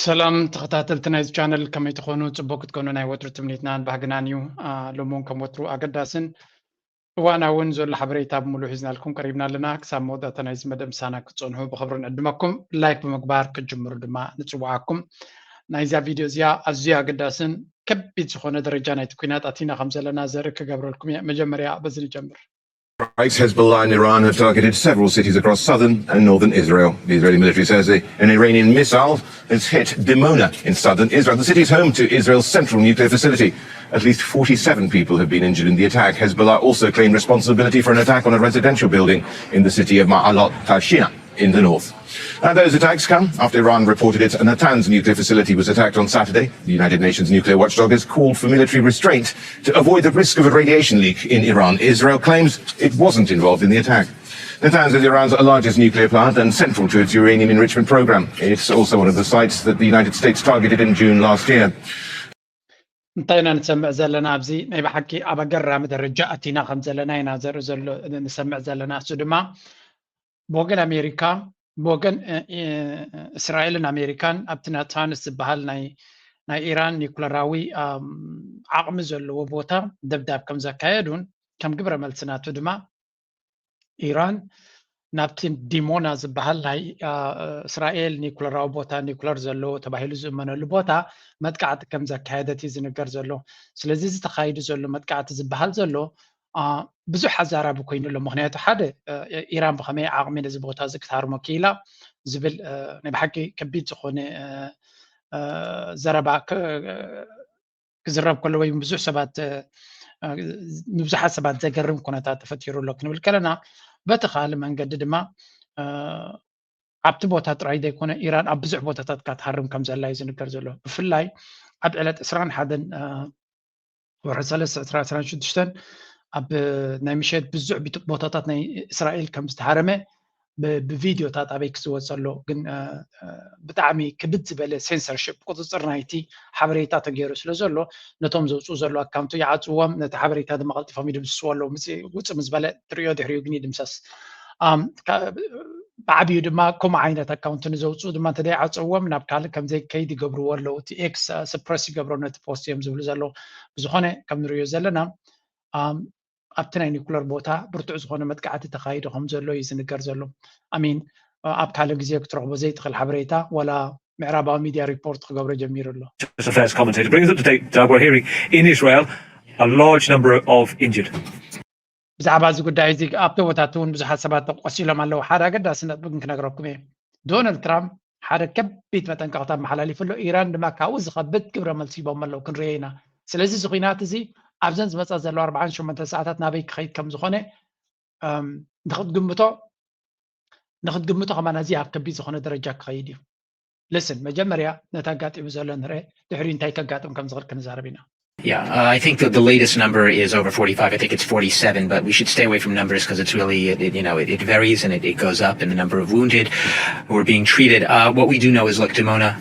ሰላም ተኸታተልቲ ናይዚ ቻነል፣ ከመይ ትኾኑ? ጽቡቅ ክትኮኑ ናይ ወትሩ ትምኒትናን ባህግናን እዩ። አ፣ ሎሚ እውን ከም ወትሩ ኣገዳስን እዋናውን ዘሎ ሓበሬታ ብምሉእ ሒዝናልኩም ቀሪብና ኣለና። ክሳብ መወዳእታ ናይዚ መደብ ምሳና ክትጸንሑ ብኽብሪ ንዕድመኩም። ላይክ ብምግባር ክትጅምሩ ድማ ንጽውዓኩም። ናይዛ ቪድዮ እዚኣ ኣዝዩ ኣገዳስን ከቢድ ዝኾነ ደረጃ ናይቲ ኲናት ኣቲና ከም ዘለና ዘርኢ ክገብረልኩም እየ። መጀመርያ በዚ ንጀምር። Strikes, Hezbollah and Iran have targeted several cities across southern and northern Israel. The Israeli military says an Iranian missile has hit Dimona in southern Israel. The city is home to Israel's central nuclear facility. At least forty-seven people have been injured in the attack. Hezbollah also claimed responsibility for an attack on a residential building in the city of Ma'alot Tashina in the north. And those attacks come after Iran reported its Natanz nuclear facility was attacked on Saturday. The United Nations nuclear watchdog has called for military restraint to avoid the risk of a radiation leak in Iran. Israel claims it wasn't involved in the attack. Natanz is Iran's largest nuclear plant and central to its uranium enrichment program. It's also one of the sites that the United States targeted in June last year. እንታይ ኢና ንሰምዕ ዘለና? ኣብዚ ናይ ብሓቂ ኣብ ኣገራሚ ደረጃ ኣቲና ከም ዘለና ኢና ዘርኢ ዘሎ ንሰምዕ ዘለና። እሱ ድማ ብወገን ኣሜሪካ፣ ብወገን እስራኤልን ኣሜሪካን ኣብቲ ናታንስ ዝበሃል ናይ ኢራን ኒኩለራዊ ዓቕሚ ዘለዎ ቦታ ደብዳብ ከም ዘካየዱን ከም ግብረ መልሲ ናቱ ድማ ኢራን ናብቲ ዲሞና ዝበሃል ናይ እስራኤል ኒኩለራዊ ቦታ፣ ኒኩለር ዘለዎ ተባሂሉ ዝእመነሉ ቦታ መጥቃዕቲ ከም ዘካየደት እዩ ዝንገር ዘሎ። ስለዚ እዚ ተኻይዱ ዘሎ መጥቃዕቲ ዝበሃል ዘሎ ብዙሕ ኣዛራቢ ኮይኑ ኣሎ። ምክንያቱ ሓደ ኢራን ብኸመይ ዓቕሚ ነዚ ቦታ እዚ ክትሃርሞ ክኢላ ዝብል ናይ ብሓቂ ከቢድ ዝኾነ ዘረባ ክዝረብ ከሎ ወይ ብዙሕ ሰባት ንብዙሓት ሰባት ዘገርም ኩነታት ተፈጢሩ ኣሎ ክንብል ከለና፣ በቲ ካልእ መንገዲ ድማ ኣብቲ ቦታ ጥራይ ዘይኮነ ኢራን ኣብ ብዙሕ ቦታታት ካትሃርም ከም ዘላ እዩ ዝንገር ዘሎ። ብፍላይ ኣብ ዕለት ዕስራን ሓደን ወርሒ ሰለስተ ዕስራ ዕስራን ሽዱሽተን ኣብ ናይ ምሸት ብዙሕ ቦታታት ናይ እስራኤል ከም ዝተሃረመ ብቪድዮታት ኣበይ ክዝወፅ ዘሎ ግን ብጣዕሚ ክብድ ዝበለ ሴንሰርሽፕ ቁፅፅር ናይቲ ሓበሬታ ተገይሩ ስለ ዘሎ ነቶም ዘውፅኡ ዘሎ ኣካውንቱ ይዓፅዎም፣ ነቲ ሓበሬታ ድማ ቀልጢፎም ይድምስስዎ ኣለዉ። ውፅእ ምስ በለ ትሪኦ ድሕሪኡ ግን ይድምሰስ። ብዓብዩ ድማ ከምኡ ዓይነት ኣካውንት ንዘውፅኡ ድማ እንተዘይዓፀዎም ናብ ካልእ ከም ዘይከይድ ይገብርዎ ኣለዉ። እቲ ኤክስ ስፕረስ ይገብሮ ነቲ ፖስት እዮም ዝብሉ ዘለዉ። ብዝኾነ ከም ንሪኦ ዘለና ኣብቲ ናይ ኒኩለር ቦታ ብርቱዕ ዝኾነ መጥቃዕቲ ተኻይዱ ከም ዘሎ እዩ ዝንገር ዘሎ። ኣሚን ኣብ ካልእ ግዜ ክትረኽቦ ዘይትኽእል ሓበሬታ ዋላ ምዕራባዊ ሚድያ ሪፖርት ክገብሮ ጀሚሩ ኣሎ። Affairs commentator brings up to date uh, we're hearing in Israel a large number of injured. ብዛዕባ እዚ ጉዳይ እዚ ኣብቲ ቦታት እውን ብዙሓት ሰባት ቆሲሎም ኣለዉ። ሓደ ኣገዳሲ ነጥቢ ግን ክነግረኩም እየ። ዶናልድ ትራምፕ ሓደ ከቢድ መጠንቀቕታ ኣመሓላሊፉ ኣሎ። ኢራን ድማ ካብኡ ዝኸብድ ግብረ መልሲ ሂቦም ኣለዉ። ክንሪኦ ኢና። ስለዚ እዚ ኲናት እዚ ኣብዘን ዝመፃ ዘለዋ ኣርባዓን ሸሞንተን ሰዓታት ናበይ ክኸይድ ከም ዝኾነ ንክትግምቶ ንክትግምቶ ከማን ኣዝዩ ኣብ ከቢድ ዝኾነ ደረጃ ክኸይድ እዩ። ልስን መጀመርያ ነቲ ኣጋጢሙ ዘሎ ንርአ፣ ድሕሪኡ እንታይ ከጋጥም ከም ዝኽእል ክንዛረብ ኢና። Yeah, uh, I think that the latest number is over forty-five. I think it's forty-seven, but we should stay away from numbers because it's really, it, it, you know, it, it varies and it, it goes up in the number of wounded who are being treated. Uh, what we do know is, look, Dimona,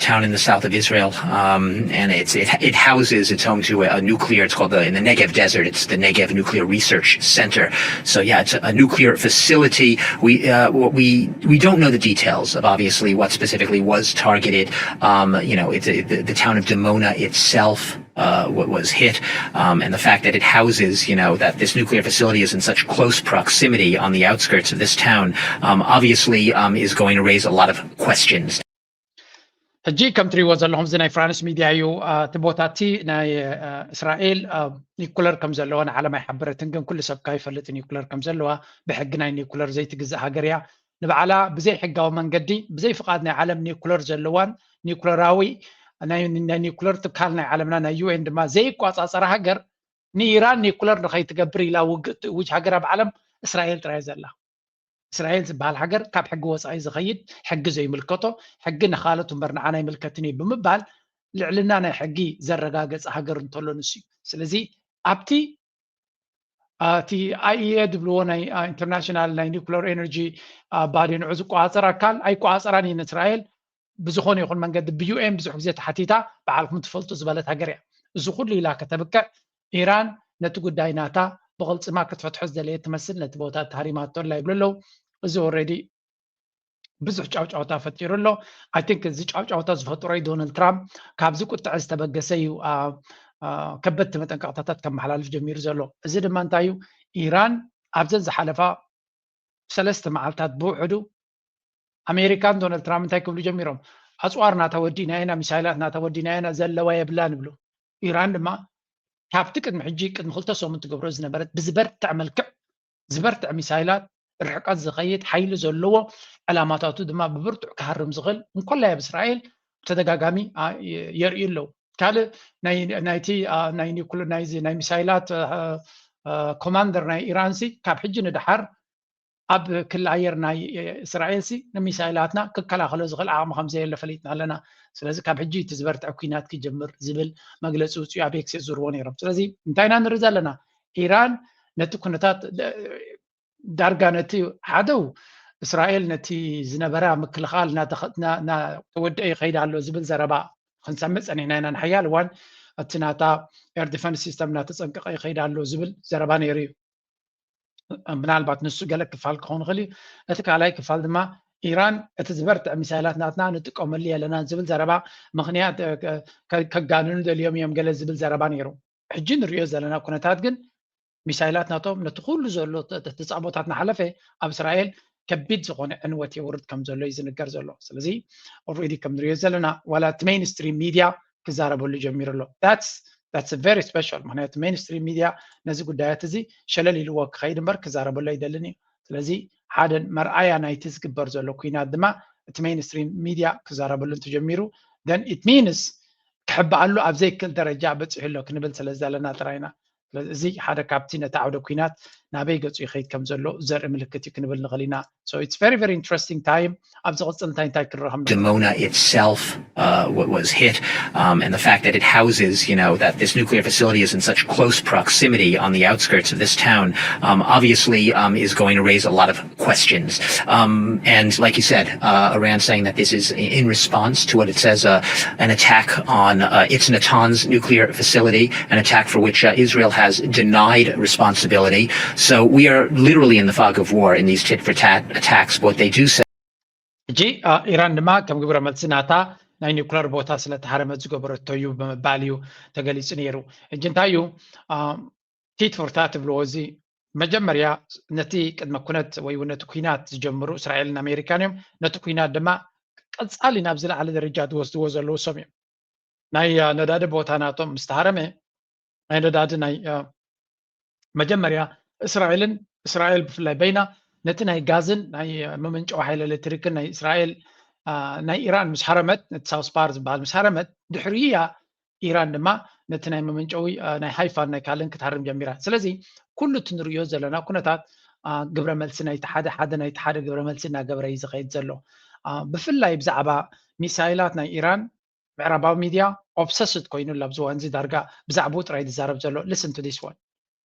town in the south of Israel, um, and it's, it, it houses, it's home to a, a nuclear, it's called the, in the Negev Desert, it's the Negev Nuclear Research Center. So yeah, it's a, a nuclear facility. We, uh, what we, we don't know the details of obviously what specifically was targeted. Um, you know, it's a, the, the town of Dimona itself uh, wa- was hit, um, and the fact that it houses, you know, that this nuclear facility is in such close proximity on the outskirts of this town, um, obviously um, is going to raise a lot of questions. ሕጂ ከም ትሪእዎ ዘለኹም እዚ ናይ ፍራንስ ሚድያ እዩ። አ፣ እቲ ቦታ እቲ ናይ አ፣ እስራኤል አ፣ ኒኩለር ከም ዘለዋ ንዓለም ኣይሓበረትን፣ ግን ኩሉ ሰብ ካብ ይፈልጥ ኒኩለር ከም ዘለዋ ብሕጊ ናይ ኒኩለር ዘይትግዛእ ሃገር እያ። ንባዕላ ብዘይ ሕጋዊ መንገዲ ብዘይ ፍቓድ ናይ ዓለም ኒኩለር ዘለዋን ኒኩለራዊ ናይ ናይ ኒኩለር ትካል ናይ ዓለምና ናይ ዩ ኤን ድማ ዘይቋጻጸራ ሃገር ንኢራን ኒኩለር ንኸይትገብር ኢላ ውግእ ትእውጅ ሃገር ኣብ ዓለም እስራኤል ጥራይ ዘላ። እስራኤል ዝበሃል ሃገር ካብ ሕጊ ወፃኢ ዝኸይድ ሕጊ ዘይምልከቶ ሕጊ ንኻልኦት እምበር ንዓና ኣይምልከትን እዩ ብምባል ልዕልና ናይ ሕጊ ዘረጋገፀ ሃገር እንተሎ ንሱ እዩ። ስለዚ ኣብቲ እቲ ኣይ ኢ ኤ ዝብልዎ ናይ ኢንተርናሽናል ናይ ኒኩለር ኤነርጂ ባዲ ንዑ ዝቆፃፀር ኣካል ኣይቆፃፀራን እየን እስራኤል ብዝኾነ ይኹን መንገዲ ብ ዩ ኤን ብዙሕ ግዜ ተሓቲታ ባዕልኹም ትፈልጡ ዝበለት ሃገር እያ። እዚ ኩሉ ኢላ ከተብቅዕ ኢራን ነቲ ጉዳይ ናታ ብቕልፅማ ክትፈትሖ ዝደለየት ትመስል ነቲ ቦታ ተሃሪማቶ ኣላ ይብሉ ኣለዉ። እዚ ኦልሬዲ ብዙሕ ጫውጫውታ ፈጢሩ ኣሎ። I think እዚ ጫውጫውታ ዝፈጥሮ እዩ ዶናልድ ትራምፕ ካብዚ ቁጥዐ ዝተበገሰ እዩ ከበድቲ መጠንቀቕታታት ከመሓላልፍ ጀሚሩ ዘሎ። እዚ ድማ እንታይ እዩ? ኢራን ኣብዘን ዝሓለፋ ሰለስተ መዓልታት ብውሕዱ ኣሜሪካን ዶናልድ ትራምፕ እንታይ ክብሉ ጀሚሮም? ኣፅዋር ናታ ወዲእና ኢና፣ ሚሳይላት ናታ ወዲእና ኢና፣ ዘለዋ የብላን ይብሉ። ኢራን ድማ ካብቲ ቅድሚ ሕጂ ቅድሚ ክልተ ሰሙን ትገብሮ ዝነበረት ብዝበርትዕ መልክዕ ዝበርትዕ ሚሳይላት ርሕቀት ዝኸይድ ሓይሊ ዘለዎ ዕላማታቱ ድማ ብብርቱዕ ክሃርም ዝኽእል እንኮላይ ኣብ እስራኤል ብተደጋጋሚ የርእዩ ኣለዉ። ካልእ ናይቲ ናይ ኒኩል ናይዚ ናይ ሚሳይላት ኮማንደር ናይ ኢራንሲ ካብ ሕጂ ንድሓር ኣብ ክሊ ኣየር ናይ እስራኤልሲ ንሚሳይላትና ክከላኸሎ ዝኽእል ዓቕሚ ከም ዘየለ ፈሊጥና ኣለና። ስለዚ ካብ ሕጂ እቲ ዝበርትዐ ኲናት ክጅምር ዝብል መግለፂ ውፅኡ ኣብ ኤክስ የዝርዎ ነይሮም። ስለዚ እንታይ ኢና ንርኢ ዘለና? ኢራን ነቲ ኩነታት ዳርጋ ነቲ ሓደው እስራኤል ነቲ ዝነበራ ምክልኻል እናተወደአ ይኸይድ ኣሎ ዝብል ዘረባ ክንሰምዕ ፀኒሕና ኢና። ንሓያል እዋን እቲ ናታ ኤር ዲፈንስ ሲስተም እናተፀንቀቐ ይኸይድ ኣሎ ዝብል ዘረባ ነይሩ እዩ። ምናልባት ንሱ ገለ ክፋል ክኸውን ይኽእል እዩ። እቲ ካልኣይ ክፋል ድማ ኢራን እቲ ዝበርትዐ ሚሳይላት ናትና ንጥቀመሉ የለና ዝብል ዘረባ ምኽንያት ከጋንኑ ደልዮም እዮም ገለ ዝብል ዘረባ ነይሩ። ሕጂ ንሪኦ ዘለና ኩነታት ግን ሚሳይላት ናቶም ነቲ ኩሉ ዘሎ ተጻቦታት እናሓለፈ ኣብ እስራኤል ከቢድ ዝኾነ ዕንወት የውርድ ከም ዘሎ እዩ ዝንገር ዘሎ። ስለዚ ኦልሬዲ ከም ንሪኦ ዘለና ዋላ እቲ ሜይንስትሪም ሚድያ ክዛረበሉ ጀሚሩ ኣሎ። That's very special። ምክንያቱ ሜይንስትሪም ሚድያ ነዚ ጉዳያት እዚ ሸለል ኢልዎ ክኸይድ እምበር ክዛረበሉ ኣይደልን እዩ። ስለዚ ሓደ መርኣያ ናይቲ ዝግበር ዘሎ ኩናት ድማ እቲ ሜይንስትሪም ሚድያ ክዛረበሉ እንተጀሚሩ then it means ክሕበኣሉ ኣብ ዘይክእል ደረጃ በፂሑ ኣሎ ክንብል ስለ ዘለና ጥራይና። እዚ ሓደ ካብቲ ነቲ ዓውደ ኩናት ናበይ ገፁ ይኸይድ ከም ዘሎ ዘርኢ ምልክት እዩ ክንብል ንኽእል ኢና። So it's very very interesting time። ኣብ ዝቕፅል እንታይ እንታይ ክንረኸም Dimona itself uh, was hit, um, and the fact that it houses, you know, that this nuclear facility is in such close proximity on the outskirts of this town, um, obviously um, is going to raise a lot of questions. Um, and like you said, uh, Iran saying that this is in response to what it says uh, an attack on uh, its Natanz nuclear facility, an attack for which uh, Israel has denied responsibility. So we are literally in the fog of war in these tit for tat attacks. What they do say. ሕጂ ኢራን ድማ ከም ግብረ መልሲ ናታ ናይ ኒውክለር ቦታ ስለተሃረመት ዝገበረቶ እዩ ብምባል እዩ ተገሊፁ ነይሩ። ሕጂ እንታይ እዩ ቲት ፎር ታት ትብልዎ እዚ መጀመርያ ነቲ ቅድመ ኩነት ወይ እውን ነቲ ኩናት ዝጀምሩ እስራኤልን ኣሜሪካን እዮም። ነቲ ኩናት ድማ ቀፃሊ ናብ ዝለዓለ ደረጃ ዝወስድዎ ዘለዉ እሶም እዮም። ናይ ነዳዲ ቦታ ናቶም ምስ ተሃረመ ናይ ነዳዲ ናይ መጀመርያ እስራኤልን እስራኤል ብፍላይ በይና ነቲ ናይ ጋዝን ናይ መመንጨዊ ሓይሊ ኤሌክትሪክን ናይ እስራኤል ናይ ኢራን ምስ ሃረመት ነቲ ሳውስ ፓር ዝበሃል ምስ ሃረመት ድሕሪያ ኢራን ድማ ነቲ ናይ መመንጨዊ ናይ ሃይፋን ናይ ካልን ክትሃርም ጀሚራ። ስለዚ ኩሉ እቲ ንሪኦ ዘለና ኩነታት ግብረ መልሲ ናይቲ ሓደ ሓደ ናይቲ ሓደ ግብረ መልሲ እናገበረ እዩ ዝኸይድ ዘሎ። ብፍላይ ብዛዕባ ሚሳይላት ናይ ኢራን ምዕራባዊ ሚድያ ኦብሰስድ ኮይኑሉ ኣብዚ እዋን እዚ ዳርጋ ብዛዕባኡ ጥራይ ዝዛረብ ዘሎ። Listen to this one.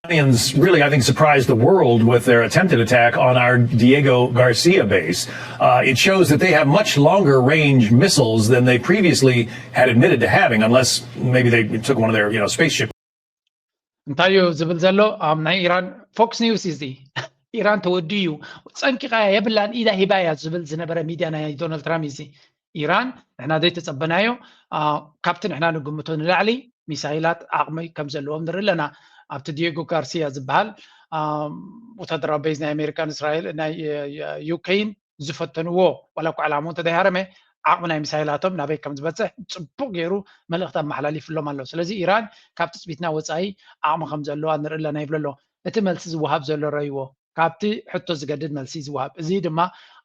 Iranians really, I think, surprised the world with their attempted attack on our Diego Garcia base. Uh, it shows that they have much longer range missiles than they previously had admitted to having, unless maybe they took one of their, you know, spaceship. እንታይ እዩ ዝብል ዘሎ ናይ ኢራን ፎክስ ኒውስ እዚ ኢራን ተወዲ እዩ ጸንቂቃ የብላን ኢዳ ሂባ እያ ዝብል ዝነበረ ሚድያ ናይ ዶናልድ ትራምፕ እዚ ኢራን ንሕና ዘይተጸበናዮ ካብቲ ንሕና ንግምቶ ንላዕሊ ሚሳይላት ዓቕሚ ከም ዘለዎም ንርኢ ኣለና። ኣብቲ ዲየጎ ጋርሲያ ዝበሃል ወታደራዊ ቤዝ ናይ ኣሜሪካን እስራኤል ናይ ዩክሬን ዝፈተንዎ ዋላ እኳ ዕላምኡ እንተዘይሃረመ ዓቕሚ ናይ ሚሳይላቶም ናበይ ከም ዝበፅሕ ፅቡቅ ገይሩ መልእክቲ ኣመሓላሊፍሎም ኣሎ። ስለዚ ኢራን ካብ ትፅቢትና ወፃኢ ዓቕሚ ከም ዘለዋ ንርኢ ኣለና ይብሎ ኣሎ። እቲ መልሲ ዝወሃብ ዘሎ ረይዎ ካብቲ ሕቶ ዝገድድ መልሲ ዝወሃብ። እዚ ድማ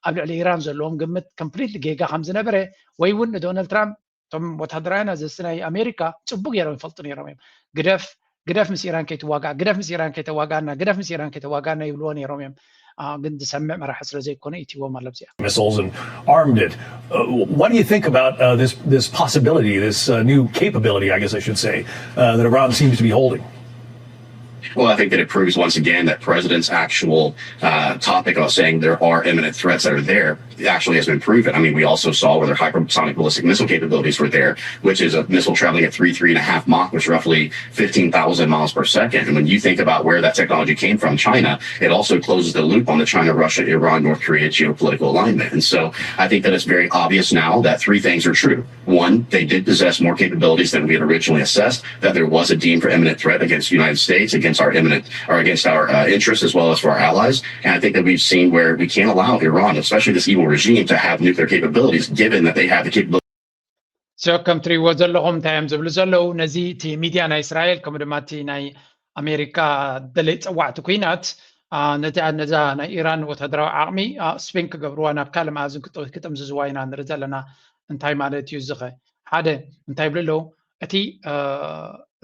ኣብ ልዕሊ ኢራን ዘለዎም ግምት ኮምፕሊትሊ ጌጋ ከም ዝነበረ ወይ እውን ንዶናልድ ትራምፕ እቶም ወታደራውያን ኣዘዝቲ ናይ ኣሜሪካ ፅቡቅ ገይሮም ይፈልጡ ነይሮም እዮም። ግደፍ ግደፍ ምስ ኢራን ከይትዋጋእ፣ ግደፍ ምስ ኢራን ከይተዋጋእና፣ ግደፍ ምስ ኢራን ከይተዋጋእና ይብልዎ ነይሮም እዮም። ግን ዝሰምዕ መራሒ ስለ ዘይኮነ ኢትዎም ኣሎ ኣብዚኣ። Missiles and armed it. Uh, what do you think about uh, this this possibility, this uh, new capability, I guess I should say, uh, that Iran seems to be holding? Well, I think that it proves once again that president's actual uh, topic of saying there are imminent threats that are there actually has been proven. I mean, we also saw where their hypersonic ballistic missile capabilities were there, which is a missile traveling at three, three and a half Mach, which is roughly fifteen thousand miles per second. And when you think about where that technology came from, China, it also closes the loop on the China, Russia, Iran, North Korea geopolitical alignment. And so I think that it's very obvious now that three things are true. One, they did possess more capabilities than we had originally assessed, that there was a deemed for imminent threat against the United States, against our imminent or against our uh, interests as well as for our allies. And I think that we've seen where we can't allow Iran, especially this evil regime, to have nuclear capabilities, given that they have the capability. So ከም ትሪእዎ ዘለኹም እንታይ እዮም ዝብሉ ዘለዉ? ነዚ እቲ ሚድያ ናይ እስራኤል ከምኡ ድማ እቲ ናይ ኣሜሪካ ደለይ ፀዋዕቲ ኩናት ነዚ ነዛ ናይ ኢራን ወታደራዊ ዓቕሚ ስፔን ክገብርዋ ናብ ካልእ መኣዝን ክጥምዝዝዋ ኢና ንርኢ ዘለና። እንታይ ማለት እዩ ዝኸ? ሓደ እንታይ ይብሉ ኣለዉ? እቲ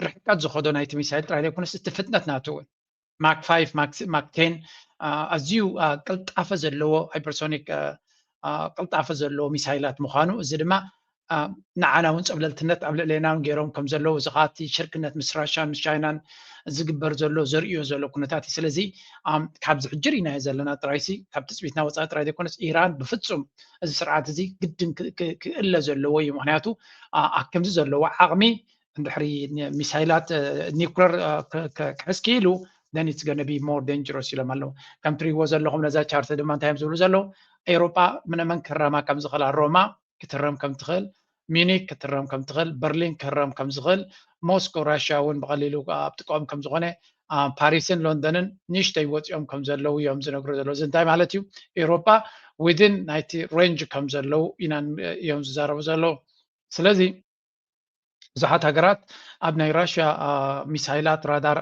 ርሕቀት ዝኸዶ ናይቲ ሚሳይል ጥራይ ዘይኮነስ እቲ ፍጥነት ናቱ እውን ማክ ፋይቭ ማክ ቴን ኣዝዩ ቅልጣፈ ዘለዎ ሃይፐርሶኒክ ቅልጣፈ ዘለዎ ሚሳይላት ምዃኑ፣ እዚ ድማ ንዓና እውን ፀብለልትነት ኣብ ልዕሌና እውን ገይሮም ከም ዘለዉ፣ እዚ ከዓ እቲ ሽርክነት ምስ ራሻን ምስ ቻይናን ዝግበር ዘሎ ዘርእዮ ዘሎ ኩነታት እዩ። ስለዚ ካብዚ ሕጂ ርኢናዮ ዘለና ጥራይሲ ካብ ትፅቢትና ወፃኢ ጥራይ ዘይኮነስ ኢራን ብፍፁም እዚ ስርዓት እዚ ግድን ክእለ ዘለዎ እዩ። ምክንያቱ ኣብ ከምዚ ዘለዎ ዓቕሚ እንድሕሪ ሚሳይላት ኒኩለር ክሕዝ ክኢሉ then it's gonna be more dangerous ኢሎም ኣለዉ። ከም ትሪእዎ ዘለኹም ነዛ ቻርት ድማ እንታይ እዮም ዝብሉ ዘለዉ? ኤውሮጳ ምነመን ክረማ ከም ዝኽእላ ሮማ ክትረም ከም ትኽእል፣ ሚኒክ ክትረም ከም ትኽእል፣ በርሊን ክረም ከም ዝኽእል፣ ሞስኮ ራሽያ እውን ብቐሊሉ ኣብ ጥቅኦም ከም ዝኾነ ፓሪስን ሎንደንን ንእሽተይ ወፂኦም ከም ዘለዉ እዮም ዝነግሩ ዘለዉ። እዚ እንታይ ማለት እዩ? ኤውሮጳ ዊድን ናይቲ ሬንጅ ከም ዘለዉ ኢና እዮም ዝዛረቡ ዘለዉ። ስለዚ ብዙሓት ሃገራት ኣብ ናይ ራሽያ ሚሳይላት ራዳር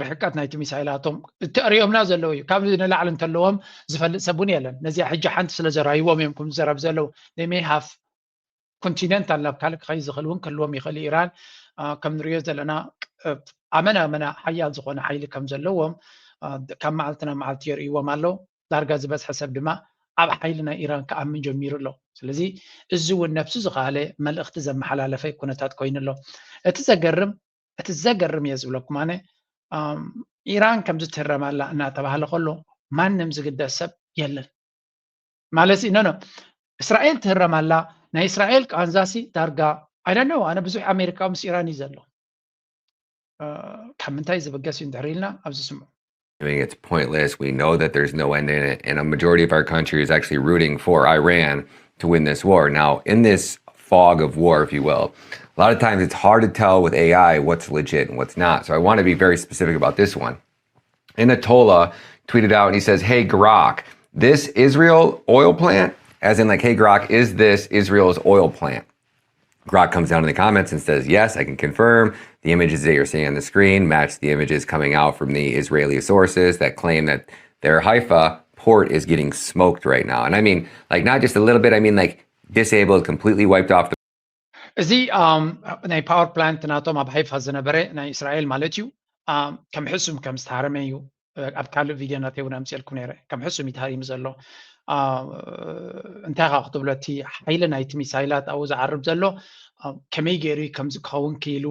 ርሕቀት ናይቲ ሚሳይላቶም እተርእዮምና ዘለዉ እዩ። ካብ ንላዕሊ እንተለዎም ዝፈልጥ ሰብ እውን የለን። ነዚኣ ሕጂ ሓንቲ ስለ ዘራይዎም እዮም ከም ዝዘረብ ዘለዉ። They may have continental ናብ ካልእ ክኸይ ዝኽእል እውን ክህልዎም ይኽእል። ኢራን ከም ንሪኦ ዘለና ኣመና ኣመና ሓያል ዝኾነ ሓይሊ ከም ዘለዎም ካብ መዓልቲ ናብ መዓልቲ የርእይዎም ኣለዉ። ዳርጋ ዝበዝሐ ሰብ ድማ ኣብ ሓይሊ ናይ ኢራን ክኣምን ጀሚሩ ኣሎ። ስለዚ እዚ እውን ነብሱ ዝኸኣለ መልእኽቲ ዘመሓላለፈ ኩነታት ኮይኑ ኣሎ። እቲ ዘገርም እቲ ዘገርም እየ ዝብለኩም ኣነ ኢራን ከምዚ ትህረም ኣላ እናተባህለ ከሎ ማንም ዝግደስ ሰብ የለን ማለት እዩ። ኖ እስራኤል ትህረም ኣላ። ናይ እስራኤል ቃንዛሲ ዳርጋ I don't know። ኣነ ብዙሕ ኣሜሪካዊ ምስ ኢራን እዩ ዘሎ። ካብ ምንታይ ዝብገስ እዩ እንድሕር ኢልና ኣብዚ ስምዑ። I mean, it's pointless. We know that there's no end in it. And a majority of our country is actually rooting for Iran to win this war. Now, in this fog of war, if you will, a lot of times it's hard to tell with A I what's legit and what's not. So I want to be very specific about this one. Anatola tweeted out and he says, "Hey, Grok, this Israel oil plant," as in, like, "Hey, Grok, is this Israel's oil plant?" Grok comes down in the comments and says, "Yes, I can confirm the images that you're seeing on the screen match the images coming out from the Israeli sources that claim that their Haifa port is getting smoked right now." And I mean, like, not just a little bit, I mean, like, disabled, completely wiped off the እዚ ናይ ፓወር ፕላንት ናቶም ኣብ ሃይፋ ዝነበረ ናይ እስራኤል ማለት እዩ። ከም ሕሱም ከም ዝተሃረመ እዩ ኣብ ካልእ ቪድዮ ናተይ እውን ኣምፅኤልኩም ነይረ። ከም ሕሱም እዩ ተሃሪሙ ዘሎ። እንታይ ካ ክትብሎ፣ እቲ ሓይሊ ናይቲ ሚሳይላት ኣብኡ ዝዓርብ ዘሎ ከመይ ገይሩ እዩ ከምዚ ክኸውን ክኢሉ?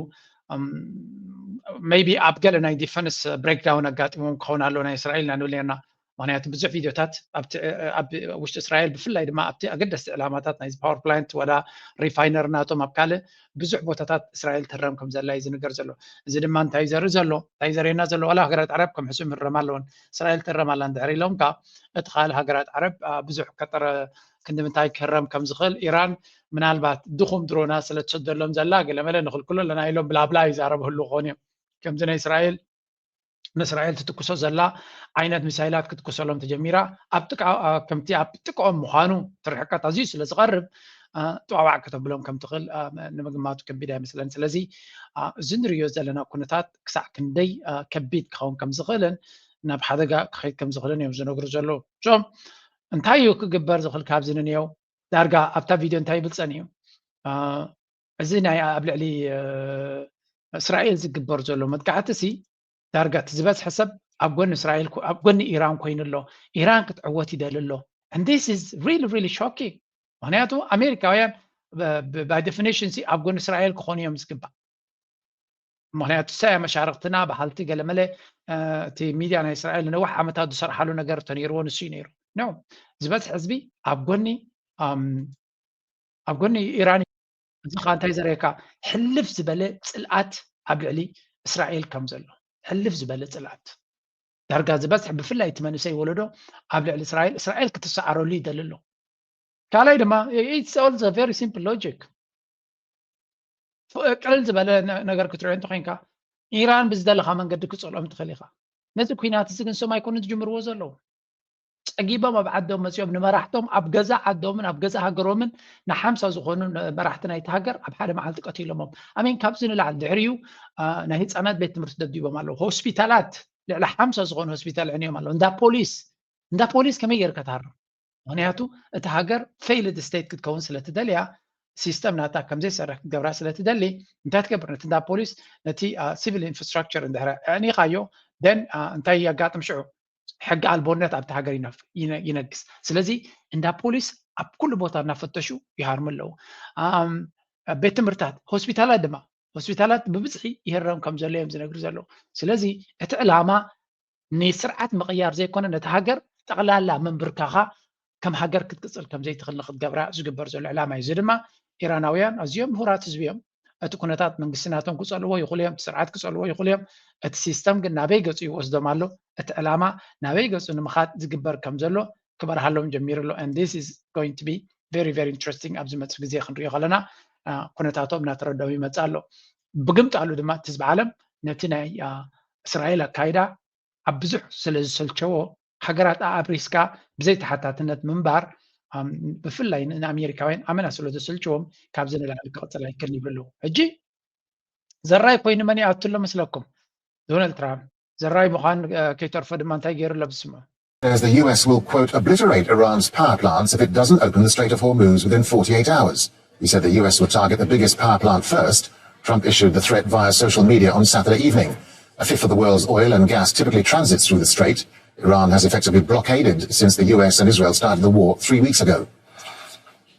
ሜይቢ ኣብ ገለ ናይ ዲፈንስ ብሬክዳውን ኣጋጢሞም ክኸውን ኣሎ ናይ እስራኤል ኢና ንብል ነርና። ምክንያቱ ብዙሕ ቪድዮታት ኣብ ውሽጢ እስራኤል ብፍላይ ድማ ኣብቲ ኣገደስቲ ዕላማታት ናይዚ ፓወር ፕላንት ወላ ሪፋይነር ናቶም ኣብ ካልእ ብዙሕ ቦታታት እስራኤል ትረም ከም ዘላ እዩ ዝንገር ዘሎ። እዚ ድማ እንታይ ዘርኢ ዘሎ እንታይ ዘርእየና ዘሎ ዋላ ሃገራት ዓረብ ከም ሕሱም ይረም ኣለውን እስራኤል ትረም ኣላ እንድሕር ኢሎም ካ እቲ ካልእ ሃገራት ዓረብ ብዙሕ ከጠረ ክንዲ ምንታይ ክህረም ከም ዝኽእል ኢራን ምናልባት ድኹም ድሮና ስለ ትሰደሎም ዘላ ገለመለ ንኽልክሎ ኣለና ኢሎም ብላብላ ይዛረቡ ህሉ ክኾኑ እዮም። ከምዚ ናይ እስራኤል ንእስራኤል ትትኩሶ ዘላ ዓይነት ሚሳይላት ክትኩሰሎም ተጀሚራ ኣብ ጥቃ ከምቲ ኣብ ጥቅኦም ምዃኑ ትርሕቀት ኣዝዩ ስለ ዝቐርብ ጥዋዋዕ ከተብሎም ከም ትኽእል ንምግማቱ ከቢድ ኣይመስለን። ስለዚ እዚ ንሪዮ ዘለና ኩነታት ክሳዕ ክንደይ ከቢድ ክኸውን ከም ዝኽእልን ናብ ሓደጋ ክኸይድ ከም ዝኽእልን እዮም ዝነግሩ ዘለዉ። ሶ እንታይ እዩ ክግበር ዝኽእል ካብዚ ንንየው ዳርጋ ኣብታ ቪድዮ እንታይ ይብል ጸኒሑ እዚ ናይ ኣብ ልዕሊ እስራኤል ዝግበር ዘሎ መጥቃዕቲ ሲ ዳርጋ እቲ ዝበዝሐ ሰብ ኣብ ጎኒ እስራኤል ኣብ ጎኒ ኢራን ኮይኑ ኣሎ። ኢራን ክትዕወት ይደሊ ኣሎ። And this is really really shocking። ምክንያቱ ኣሜሪካውያን by definition ሲ ኣብ ጎኒ እስራኤል ክኾኑ እዮም ዝግባእ። ምክንያቱ እሳያ መሻርክትና በሃልቲ ገለመለ እቲ ሚድያ ናይ እስራኤል ንነዊሕ ዓመታት ዝሰርሓሉ ነገር ተነይርዎ ንሱ እዩ ነይሩ። ኖ ዝበዝሕ ህዝቢ ኣብ ጎኒ ኣብ ጎኒ ኢራን። እዚ ከዓ እንታይ ዘርእየካ? ሕልፍ ዝበለ ፅልኣት ኣብ ልዕሊ እስራኤል ከም ዘሎ፣ ሕልፍ ዝበለ ፅልኣት። ዳርጋ ዝበዝሕ ብፍላይ እቲ መንእሰይ ወለዶ ኣብ ልዕሊ እስራኤል እስራኤል ክትሰዓረሉ ይደሊ ኣሎ። ካልኣይ ድማ it's also very simple logic። ቀለል ዝበለ ነገር ክትሪኦ እንተኮይንካ ኢራን ብዝደለካ መንገዲ ክፀልኦም ትኽእል ኢኻ። ነዚ ኩናት እዚ ግን ሰማይ ኮኑ ዝጅምርዎ ዘለዉ። ፀጊቦም ኣብ ዓዶም መፂኦም ንመራሕቶም ኣብ ገዛ ዓዶምን ኣብ ገዛ ሃገሮምን ንሓምሳ ዝኾኑ መራሕቲ ናይቲ ሃገር ኣብ ሓደ መዓልቲ ቀቲሎሞም። ኣሜን ካብዚ ንላዕሊ ድሕሪኡ ናይ ህፃናት ቤት ትምህርቲ ደብዲቦም ኣለዉ። ሆስፒታላት ልዕሊ ሓምሳ ዝኾኑ ሆስፒታል ዕንዮም ኣለዉ። እንዳ ፖሊስ እንዳ ፖሊስ ከመይ ጌርካ ትሃርም? ምክንያቱ እቲ ሃገር failed state ክትከውን ስለትደልያ ሲስተም ናታ ከምዘይሰርሕ ክትገብራ ስለትደሊ እንታይ ትገብር? ነቲ እንዳ ፖሊስ ነቲ civil infrastructure እንድሕረ ዕኒኻዮ then እንታይ የጋጥም ሽዑ? ሕጊ ኣልቦነት ኣብቲ ሃገር ይነግስ። ስለዚ እንዳ ፖሊስ ኣብ ኩሉ ቦታ እናፈተሹ ይሃርሙ ኣለዉ። ቤት ትምህርታት፣ ሆስፒታላት ድማ ሆስፒታላት ብብዝሒ ይህረም ከም ዘሎ እዮም ዝነግሩ ዘለዉ። ስለዚ እቲ ዕላማ ንስርዓት ምቕያር ዘይኮነ ነቲ ሃገር ጠቕላላ ምንብርካኻ ከም ሃገር ክትቅፅል ከም ዘይትኽእል ንክትገብራ ዝግበር ዘሎ ዕላማ እዩ። እዚ ድማ ኢራናውያን ኣዝዮም ምሁራት ህዝቢ እዮም። እቲ ኩነታት መንግስቲ ናቶም ክፀልዎ ይኽእሉ እዮም፣ እቲ ስርዓት ክፀልዎ ይኽእሉ እዮም። እቲ ሲስተም ግን ናበይ ገፁ ይወስዶም ኣሎ፣ እቲ ዕላማ ናበይ ገፁ ንምኻድ ዝግበር ከም ዘሎ ክበርሃሎም ጀሚሩ ኣሎ። And this is going to be very very interesting። ኣብ ዝመፅእ ግዜ ክንሪኦ ከለና ኩነታቶም እናተረደኦም ይመፅእ ኣሎ። ብግምጣሉ ድማ እቲ ህዝቢ ዓለም ነቲ ናይ እስራኤል ኣካይዳ ኣብ ብዙሕ ስለ ዝሰልቸዎ ሃገራት ኣኣብሪስካ ብዘይ ተሓታትነት ምንባር ብፍላይ ንኣሜሪካውያን ኣመና ስለ ዘሰልቸዎም ካብዚ ንላዕሊ ክቕፅል ኣይክእልን ይብሉ ኣለዉ። ሕጂ ዘራይ ኮይኑ መን ይኣቱ ኣሎ መስለኩም? ዶናልድ ትራምፕ። ዘራይ ምዃን ከይተርፎ ድማ እንታይ ገይሩ ኣሎ ብስሙ? Says the U S will, quote, obliterate Iran's power plants if it doesn't open the Strait of Hormuz within forty-eight hours. He said the U S would target the biggest power plant first. Trump issued the threat via social media on Saturday evening. A fifth of the world's oil and gas typically transits through the strait. Iran has effectively blockaded since the U S and Israel started the war three weeks ago.